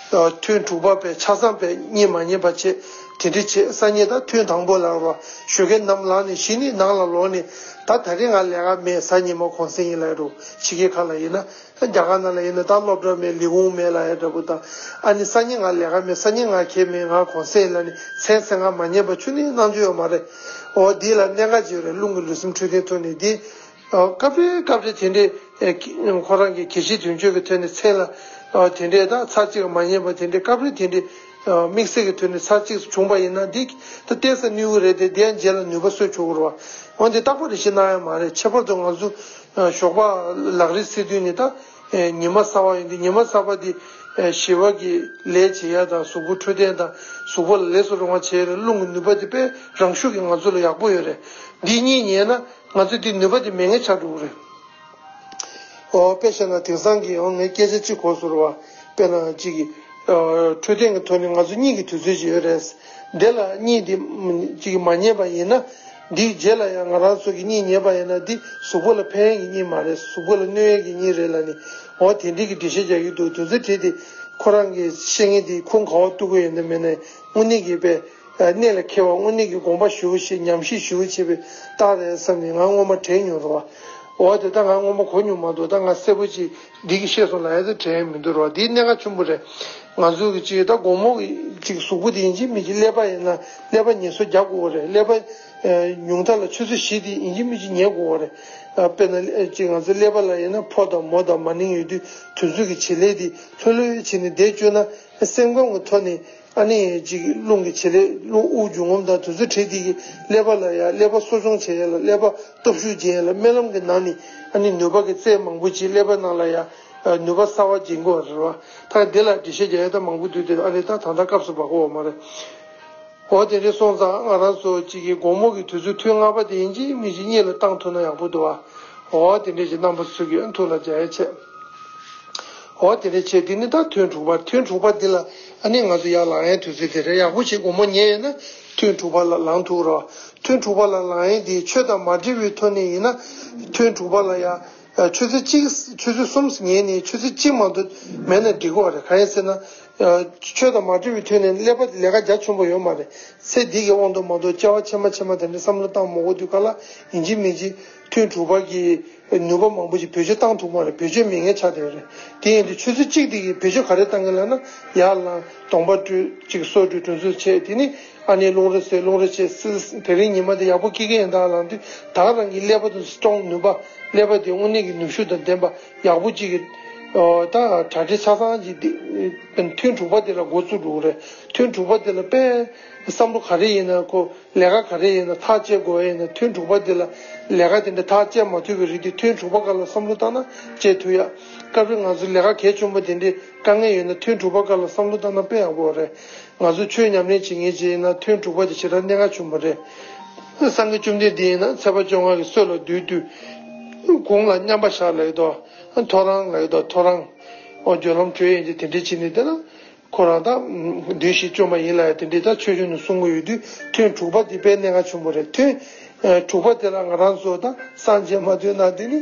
ཐུན་དྲུག་པ་པའི་ཆ་ཚང་པའི་གཉིད་མ་ཉལ་བ་བྱས། དེ་འདྲ་བྱས་སང་ཉིན་ད་ཐུན་དང་པོ་ལ་རོ་ཞོགས་ཀས་ནམ་ལངས་ནས་གཞི་ནས་ནང་ལ་ལོག་ནས་ད་ད་རེས་ང་ལས་ཀ་མེད། གཟའ་ཉི་མ་གུང་སེང་ཡིན་ལབ་རོ། ཕྱི་རྒྱལ་ཁག་ལ་ཡིན་ན། རྒྱ་གར་ནང་ལ་ཡིན་ན་ད་སློབ་གྲྭ་མེད། ལས་ཁུངས་མེད་ལབ་ཡ་འདྲ་པོ་དང་། ཨ་ནི་སང་ཉིན་ང་ལས་ཀ་མེད། སང་ཉིན་ང་གལ་མེད། ང་གུང་སེང་ལབ་ནས་མཚན་མཚན་ང་མ་ཉན་པ་ཆུ་ནི་གནང་རྒྱུ་ཡོད་མ་རེད། འོ་འདི་ལ་གནད་འགག་ཅིག་ཡོད་རེད། རླུང་གི་ལུས་སེམས་འཕྲོད་བསྟེན་ཐོག་ནས་འདི། སྐབས་རེ་སྐབས་རེ་དེ་འདྲའི་ཁོ་རང་གི་གལ་ཆེའི་དོན་གཅོད་ཀྱི་ཐོག་ནས་མཚན་ལ་དེ་འདྲའི་ད་ཚར་གཅིག་མ་ཉན་པ་དེ་འདྲའི་སྐབས་རེ་དེ་འདྲའི་དམིགས་བསལ་གྱི་ཐོག་ནས་ཚར་གཅིག་བྱུང་པ་ཡིན་ན་འདི་ད་ཏོག་ཙམ་གནོད་ཀྱི་རེད་དེ། དེ་ཡང་རྗེས་ལ་ནུས་པ་གསོ་ཆོག་གི་རེད་བ། འོན་ཏེ་རྟག་པར་རེ་ཞིག་གནང་ཡ་མ་རེད། ཁྱད་པར་དུ་ང་ཚོ་ཞོགས་པ་ལག་རིས་ཟེར་དུས་ནི་ད་ཉི་མ་གསར་པ་ཡིན་དུས་ཉི་མ་གསར་པ་འདི་ཞི་བ་གི་ལས་བྱེད་ཡ་དང་། གཟུགས་པོ་འཕྲོད་བསྟེན་དང་། གཟུགས་པོ་ལ་ལས་སུ་རུང་བ་བྱེད་ཡ་ལ་རླུང་གི་ནུས་པ་འདི་དཔེ་རང་ཤུགས་ཀྱིས་ང་ཚོ་ལ་ཡག་པོ་ཡོད་རེད། འདི་གཉིས་ཉལ་ན་ང་ཚོ་འདི་ནུས་པ་འདི་མེད་མཁན་ཆགས་འགྲོ་གི་རེད། འོ་དཔེ་བཤད་ན་དེང་སང་གི་འོ་ངས་སྐད་ཆ་གཅིག་གོ་སོང་རེད་བ། དཔེར་ན་གཅིག་གི་འཕྲོད་བསྟེན་གྱི་ཐོག་ནས་ང་ཚོ་གཉིད་ཀྱི་དུས་ཚོད་ཅིག་ཡོད་རེད། འདི་ལ་གཉིད་འདི་གཅིག་གི་མ་ཉལ་བ་ཡིན་ན། འདིའི་རྗེས་ལ་ཡང་ང་རང་ཚོ་གི་གཉིད་ཉལ་བ་ཡིན་ན་འདི་གཟུགས་པོ་ལ་ཕན་ཡག་གི་གཉིད་མ་རེད། གཟུགས་པོ་ལ་གནོད་ཡག་གི་གཉིད་རེད་ལབ་ནས་འོ་དེ་འདྲའི་གི་འགྲེལ་བཤད་རྒྱག་གི་འདུག་དེ་ཚོ་བྲིས་ཏེ་ཁོ་རང་གི་བཤད་མཁན་དེ་ཁུངས་ག་པར་གཏུག་གི་ཡོད་ན་མེད་ན་དངོས་གནས་ཀྱི་དཔེ། གནད་ལ་འཁེལ་བ་དངོས་གནས་ཀྱི་དགོངས་པ་ཞེ་པོ་ཞིག་ཉམས་ཞིབ་ཞེ་པོ་བྱས་པའི་རྟགས་རེད་བསམ་ནས་ང་སྔོན་མ་དྲན་མྱོང་རེད་བ། འོ་དེ་ད་ང་སྔོན་མ་གོ་མྱོང་མ་གཏོགས་ད་ང་གསལ་པོ་ཅིག་འདི་གི་བཤད་སོང་ལབ་ཡ་དེ་དྲན་མི་འདུག་རེད་བ། འདི་གནད་འགག་ཆེན་པོ་རེད། ང་ཚོ་གི་ཅིག་ད་དགོང་མོ་གི་ཅིག་གཟུགས་པོ་དེ་ཡིན་གཅིག་མིན་གཅིག་ཀླད་པ་ཡིན་ན་ཀླད་པ་ངལ་གསོ་རྒྱག་དགོས་པ་རེད། ཀླད་པ་ཉུང་མཐའ་ལ་ཆུ་ཚོད་བཞི་དེ་ཡིན་གཅིག་མིན་གཅིག་ཉལ་དགོས་པ་རེད། དཔེར་ན་ཅིག་ང་ཚོ་ཀླད་པ་ལ་ཡིན་ན་ཕོ་དང་མོ་དང་མ་ནིང་ཡོད་དུས་དེ་ཚོ་གི་བྱེད་ལས་དེ་ལྷོད་ལྷོད་བྱས་ནས་བསྡད་བཅུག་ན་སེམས་ཁམས་ཀྱི་ཐོག་ནས། ཨ་ནི་ཅིག་རླུང་གི་བྱེད་ལས་རླུང་དབུགས་འབྱུང་རྔུབ་དང་དེ་ཚོ་བྲལ་དེ་གི་ཀླད་པ་ལ་ཡ་ཀླད་པ་གསོ་སྐྱོང་བྱེད་ཡ་ལ་ཀླད་པ་སྟོབས་ཤུགས་སྦྱིན་ཡ་ལ་རྨི་ལམ་གྱི་ནང་ནས་ཨ་ནི་ནུས་པ་གི་རྩལ་མང་པོ་ཅིག་ཀླད་པ་ནང་ལ་ཡ་ནུས་པ་གསར་པ་སྦྱིན་དགོས་པ་རེད་བ། ད་འདི་ལ་འགྲེལ་བཤད་རྒྱག་ཡ་ད་མང་པོ་འདུག་དེ་ཨ་ནི་ད་ད་ལྟ་སྐབས་སུ་བབ་ཀྱི་ཡོད་མ་རེད། འོ་དེ་འདྲས་སོང་ཙང་ང་རང་ཚོ་ཅིག་གི་དགོང་མོ་གི་དུས་ཚོད་ཐུན་ལྔ་པ་དེ་ཡིན་གཅིག་མིན་གཅིག་གཉིད་ལ་བཏང་ཐུབ་ན་ཡག་པོ་འདུག་བ། འོ་དེ་འདྲས་ཅིག་རྣམ་པ་ཚོ་གི་ཐུགས་ལ་འཇགས་ཡ་བྱས། འོ་དེ་འདྲ་བྱས། དེ་ནི་ད་ཐུན་དྲུག་པ། ཐུན་དྲུག་པ་འདི་ལ་ཨ་ནི་ང་ཚོ་ཡར་ལངས་ཡས་དུས་ཚོད་དེ་རེད། ཡག་པོ་བྱས་དགོང་མོ་ཉལ་ཡོད་ན་ཐུན་དྲུག་པ་ལ་ལངས་ཐུབ་རོགས། ཐུན་དྲུག་པ་ལ་ལངས་ཡས་འདི་ཆོས་དང་མ་འབྲེལ་བའི་ཐོག་ནས་ཡིན་ན་ཐུན་དྲུག་པ་ལ་ཡ། ཨ། ཆུ་ཚོད་གཅིག་ཆུ་ཚོད་གསུམ་ཉལ་ནས་ཆུ་ཚོད་གཅིག་མ་གཏོགས་མེད་ན་འགྲིག་གི་རེད། གང་ཡིན་ཟེར་ན། ཨ། ཆོས་དང་མ་འབྲེལ་བའི་ཐོག་ནས་ཀླད་པ་ལས་ཀ་རྒྱ་ཆེན་པོ་ཡོད་མ་རེད། ཚེ་འདི་གི་དབང་དུ་མ་གཏོགས་སྐྱེ་བ་ཕྱི་མ་ཕྱི་མ་དེ་འདྲ་བསམ་བློ་བཏང་མ་དགོས་དུས་ག་ལ་ཡིན་གཅིག་མིན་གཅིག་ཐུན་དྲུག་པ་གི་ནུས་པ་མང་པོ་ཞིག་བེད་སྤྱོད་བཏང་ཐུབ་མ་རེད། བེད་སྤྱོད་མེད་མཁན་ཆགས་བསྡད་ཡོད་རེད། དེ་ཡིན་དུས་ཆུ་ཚོད་གཅིག་དེ་གི་བེད་སྤྱོད་ག་རེ་བཏང་གི་ལབ་ན། ཡར་ལངས། གདོང་པ་བཀྲུས། ཅིག་སོ་བཀྲུས། དྲུང་འཚོ་བྱས། དེ་ནི་ཨ་ནི་རླུང་རེ་བསལ། རླུང་རེ་བྱས། སི་དེ་རིང་ཉི་མ་དེ་ཡག་པོ་སྐྱེལ་གི་ཡིན་ད་ལབ་དུས། ད་རང་གི་ཀླད་པ་དེ་སི་ཊོང་ནུས་པ། ཀླད་པ་དེ་དངོས་གནས་ཀྱི་ནུས་ཤུགས་དང་ལྡན་པ་ཡག་པོ་ཅིག་གི། ཨོ། ད་གྲ་སྒྲིག་ཆ་ཚང་ཅིག་དེ་ཐུན་དྲུག་པ་དེ་ལ་འགོ་བཙུགས་འགྲོ་གི་རེད། ཐུན་དྲུག་པ་དེ་ལ་དཔེ་བསམ་བློ་ག་རེ་ཡིན་ན། ཁོ་ལས་ཀ་ག་རེ་ཡིན་ན་ཐག་བཅད་དགོས་ཡིན་ན། ཐུན་དྲུག་པ་དེ་ལ་ལས་ཀ་དེ་འདྲ་ཐག་བཅད་མ་ཐུབ་པའི་རིགས་དེ་ཐུན་དྲུག་པ་སྐབས་ལ་བསམ་བློ་བཏང་ན་བཅད་ཐུབ་ཡ། སྐབས་རེ་ང་ཚོ་ལས་ཀ་གལ་ཆེན་པོ་དེ་འདྲའི་དཀའ་ངལ་ཡོད་ན་ཐུན་དྲུག་པ་སྐབས་ལ་བསམ་བློ་བཏང་ན་དཔེ་ཡག་པོ་རེད། ང་ཚོ་ཆོས་ཉམས་ལེན་བྱེད་མཁན་ཅིག་ཡིན་ན་ཐུན་དྲུག་པ་དེ་ཞེ་དྲག་གནད་འགག་ཆེན་པོ་རེད། སངས་རྒྱས་བཅོམ་ལྡན་འདས་ཡིན་ན་ཚེས་པ་བཅོ་ལྔ་གི་སྲོད་ལ་སྡོད་དུས་གུང་ལ་མཉམ་པར་བཞག་ལབ་ཀྱི་འདུག་ཐོ་རངས་ལབ་ཀྱི་འདུག་ཐོ་རངས། འོ། སྦྱོར་ལམ་གྲོལ་ཡིན་གྱི་དེ་འདྲ་བྱས་ནས་བསྡད་ན། ཁོ་རང་ད་བདུན་བཞི་བཅོ་ལྔ་ཡིན་ལབ་ཡ་དེ་འདྲའི་ད་ཆོས་འབྱུང་ནས་གསུང་གི་ཡོད་དུས། ཐུན་དྲུག་པ་དེ་དཔེ་གནད་འགག་ཆེན་པོ་རེད། ཐུན་དྲུག་པ་དེ་ལ་ང་རང་ཚོ་ད་སངས་རྒྱས་མ་ཐོན་ན་དེ་ནི་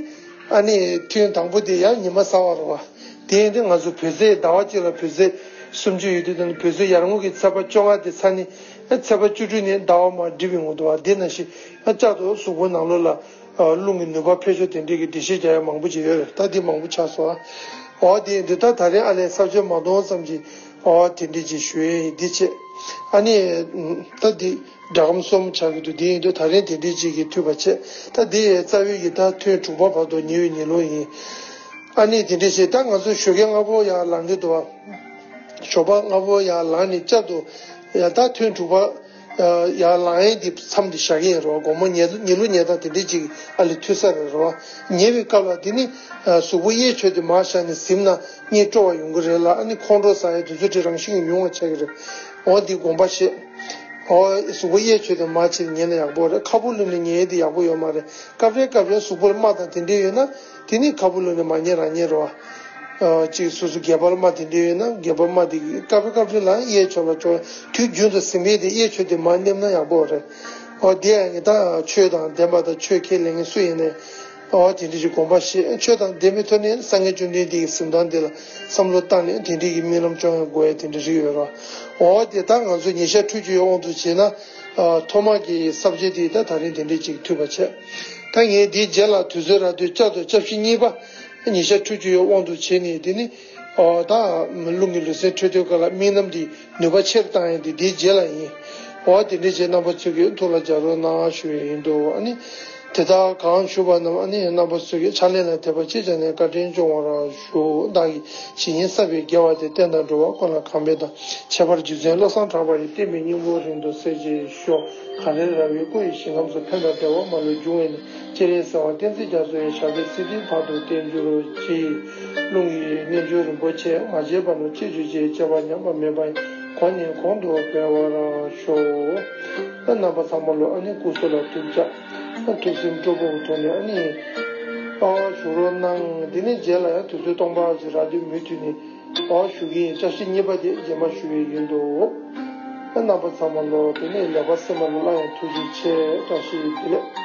ཨ་ནི་ཐུན་དང་པོ་དེ་ཡང་ཉི་མ་གསར་པ་རེད་པ། དེ་ཡིན་དུས་ང་ཚོ་བོད་ཟླ་ཟླ་བ་གཅིག་ལ་བོད་ཟླ་སུམ་ཅུ་ཡོད་དུས། ད་ནི་བོད་ཟླ་ཡར་ངོ་གི་ཚེས་པ་བཅོ་ལྔ་དེ་ཚར་ནས་ཚེས་པ་བཅུ་དྲུག་ནས་ཟླ་བ་མར་འགྲིབ་པའི་ངོ་འདུག་པ། དེ་ནང་བཞིན་བསྐྱར་དུ་གཟུགས་པོ་ནང་ལོགས་ལ་རླུང་གི་ནུས་པ་འཕེལ་ཕྱོགས་དེ་འདྲའི་གི་འགྲེལ་བཤད་རྒྱག་ཡ་མང་པོ་ཅིག་ཡོད་རེད། ད་འདི་མང་པོ་ཆགས་སོང་། ཨ། འོ། དེ་འདི་ད་ད་རེས་ཨ་ལས་ས་བཅད་མ་གཏོང་ཙམ་གྱིས། ཨོ། དེ་འདྲ་ཅིག་ཞུ་ཡས་ཡིན། འདི་བྱས། ཨ་ནི་ད་འདི་སྒྲ་སྒམ་གསུམ་ཆགས་ཀྱི་འདུག་འདི་ཡིན་དུས་ད་རེས་དེ་འདྲ་ཅིག་གིས་འཐུས་པ་བྱས། ད་འདི་ཡི་རྩ་བའི་གི་ད་ཐུན་དྲུག་པ་བར་དུ་ཉེ་བའི་ཉེ་ལུགས་ཡིན། ཨ་ནི་དེ་འདྲ་བྱས། ད་ང་ཚོ་ཞོགས་ཀས་སྔ་པོ་ཡར་ལངས་ཀྱི་འདུག་པ། ཞོགས་པ་སྔ་པོ་ཡར་ལངས་ནས་བསྐྱར་དུ་ཡ་ད་ཐུན་དྲུག་པ་ཡར་ལངས་ཡས་འདི་མཚམས་འདི་བཞག་གི་ཡིན་རོ། དགོང་མོ་ཉལ་ཉལ་ལུགས་ཉལ་སྟངས་དེ་འདྲ་ཅིག་ཨ་ལས་འཐུས་ས་རེད་རོ། ཉལ་བའི་སྐབས་ལ་དེ་ནི་གཟུགས་པོ་གཡས་ཕྱོགས་དེ་མར་བཞག་ནས་གཟིམ་ན་གཉིད་སྤྲོ་བ་ཡོང་གི་རེད་ལ། ཨ་ནི་ཁོང་ཁྲོ་ཟ་ཡས་དེ་ཚོ་དེ་རང་བཞིན་གྱིས་ཉུང་བ་ཆགས་ཀྱི་རེད། འོ། འདི་དགོངས་པ་བཞེས། འོ། གཟུགས་པོ་གཡས་ཕྱོགས་དེ་མར་ཕྱིར་ཉལ་ན་ཡག་པོ་རེད། ཁ་སྦུབ་བླུགས་ནས་ཉལ་ཡས་དེ་ཡག་པོ་ཡོད་མ་རེད། སྐབས་རེ་སྐབས་རེ་གཟུགས་པོར་རྨ་དང་དེ་འདྲ་ཡོད་ན་དེ་ནི་ཁ་སྦུབ་བླུགས་ནས་མ་ཉལ་རང་ཉལ་རོ། ཨ། གཅིག་སོ་སོ་སྒལ་པར་རྨ་དེ་འདྲ་ཡོད་ན་སྒལ་པར་རྨ་དེ་སྐབས་རེ་སྐབས་རེ་ལ་གཡས་ཕྱོགས་ལ་ཅོག་དུས་རྒྱུན་དུ་གཟིམ་ཡས་དེ་གཡས་ཕྱོགས་དེ་མར་མནན་ན་ཡག་པོ་རེད། འོ། དེ་ཡང་ད་ཆོས་དང་ལྡན་པ་དང་ཆོས་ཁས་ལེན་མཁན་སུ་ཡིན་ནའི། འོ། དེ་འདྲ་ཞིག་དགོངས་པ་བཞེས། ཆོས་དང་ལྡན་པའི་ཐོག་ནས་སངས་རྒྱས་བཅོམ་ལྡན་འདས་ཀྱི་གཟིམ་ཐང་དེ་ལ་བསམ་བློ་བཏང་ནས་དེ་འདྲ་གི་རྨི་ལམ་སྐྱོང་ཡ་དགོས་ཡ་དེ་འདྲ་རིགས་ཡོད་རོ། འོ། དེ་ད་ང་ཚོ་ཉིན་ཞག་ཕྲུགས་གཅིག་ཡོད་དབང་དུ་བྱས་ན། ཨ། ཐོག་མ་གི་ས་བཅད་དེ་ད་ད་རིང་དེ་འདྲ་ཅིག་འཐུས་པ་བྱས། ད་ངས་དེའི་རྗེས་ལ་དུས་ཚོད་རག་དུས་བསྐྱར་དུ་སྐྱབས་ཤིང་གཉིས་པ་ཉིན་ཞག་ཕྲུགས་གཅིག་ཡོད་དབང་དུ་བྱས་ནས། དེ་ནི། ཨོ། ད་རླུང་གི་ལུས་སེམས་འཕྲོད་བསྟེན་སྐོར་ལ་རྨི་ལམ་འདི་ནུས་པ་ཆེར་བཏང་ཡས་འདི་དེའི་རྗེས་ལ་ཡིན། ཨོ། དེ་འདྲ་བྱས་རྣམ་པ་ཚོས་ཀྱིས་ཐུགས་ལ་འཇགས་རོགས་གནང་ཞུ་ཡས་ཡིན་འདུག་ཨ་ནི་དེ་དག་གང་ཞུ་བ་རྣམས་ཨ་ནི་རྣམ་པ་ཚོས་ཀྱིས་ཕྱག་ལེན་ལ་འཐད་པ་ཅི་བྱས་ནས་བཀའ་དྲིན་སྐྱོང་བར་ཞུ། བདག་གིས་ཇི་སྙེད་བསགས་པའི་དགེ་བ་དེ་བསྟན་དང་འགྲོ་བ་ཀུན་ལ་གང་ཕན་དང་། ཁྱད་པར་རྒྱུ་མཚན་བློ་བཟང་གྲགས་པ་ཡི་བསྟན་པའི་སྙིང་པོ་རིང་དུ་གསལ་བྱེད་ཤོག་གངས་རི་ར་བས་བསྐོར་བའི་ཞིང་ཁམས་སུ། ཕན་དང་བདེ་བ་མ་ལུས་འབྱུང་བའི་གནས། སྤྱན་རས་གཟིགས་དབང་བསྟན་འཛིན་རྒྱ་མཚོ་ཡི། ཞབས་པད་སྲིད་མཐའི་བར་དུ་བརྟན་གྱུར་ཅིག་རླུང་གི་རྣལ་འབྱོར་རིན་པོ་ཆེ། མ་བརྗེད་པ་ནོར་གཅིག་བརྗོད་ཅིག་བརྗེད་པ་ཉམས་པ་མེད་པ་ཡི། གོང་ནས་གོང་དུ་འཕེལ་བར་ཤོག་རྣམ་པ་ཚང་མ་ལོ་ཨ་ནི་སྐུ་གཟུགས་ལ་ཐུགས་ཅག་ཐུགས་སེམས་སྤྲོ་པོའི་ཐོག་ནས་ཨ་ནི་ཨ་བཞུགས་རོགས་གནང་། དེ་ནས་རྗེས་ལ་ཡང་དུས་ཚོད་སྟོང་པ་ཅིག་རག་དུས་མུ་མཐུད་ནས། ཨོ། ཞུ་གི་ཡིན། བཅའ་ཤིང་གཉིས་པ་དེ་རྗེས་མ་ཞུ་གི་ཡིན་འདུག་རྣམ་པ་ཚང་མ་ལོ་དེ་ནས་ལེགས་པར་གསན་པ་ལ་སླར་ཡང་ཐུགས་རྗེ་ཆེ། བཀྲ་ཤིས་བདེ་ལེགས།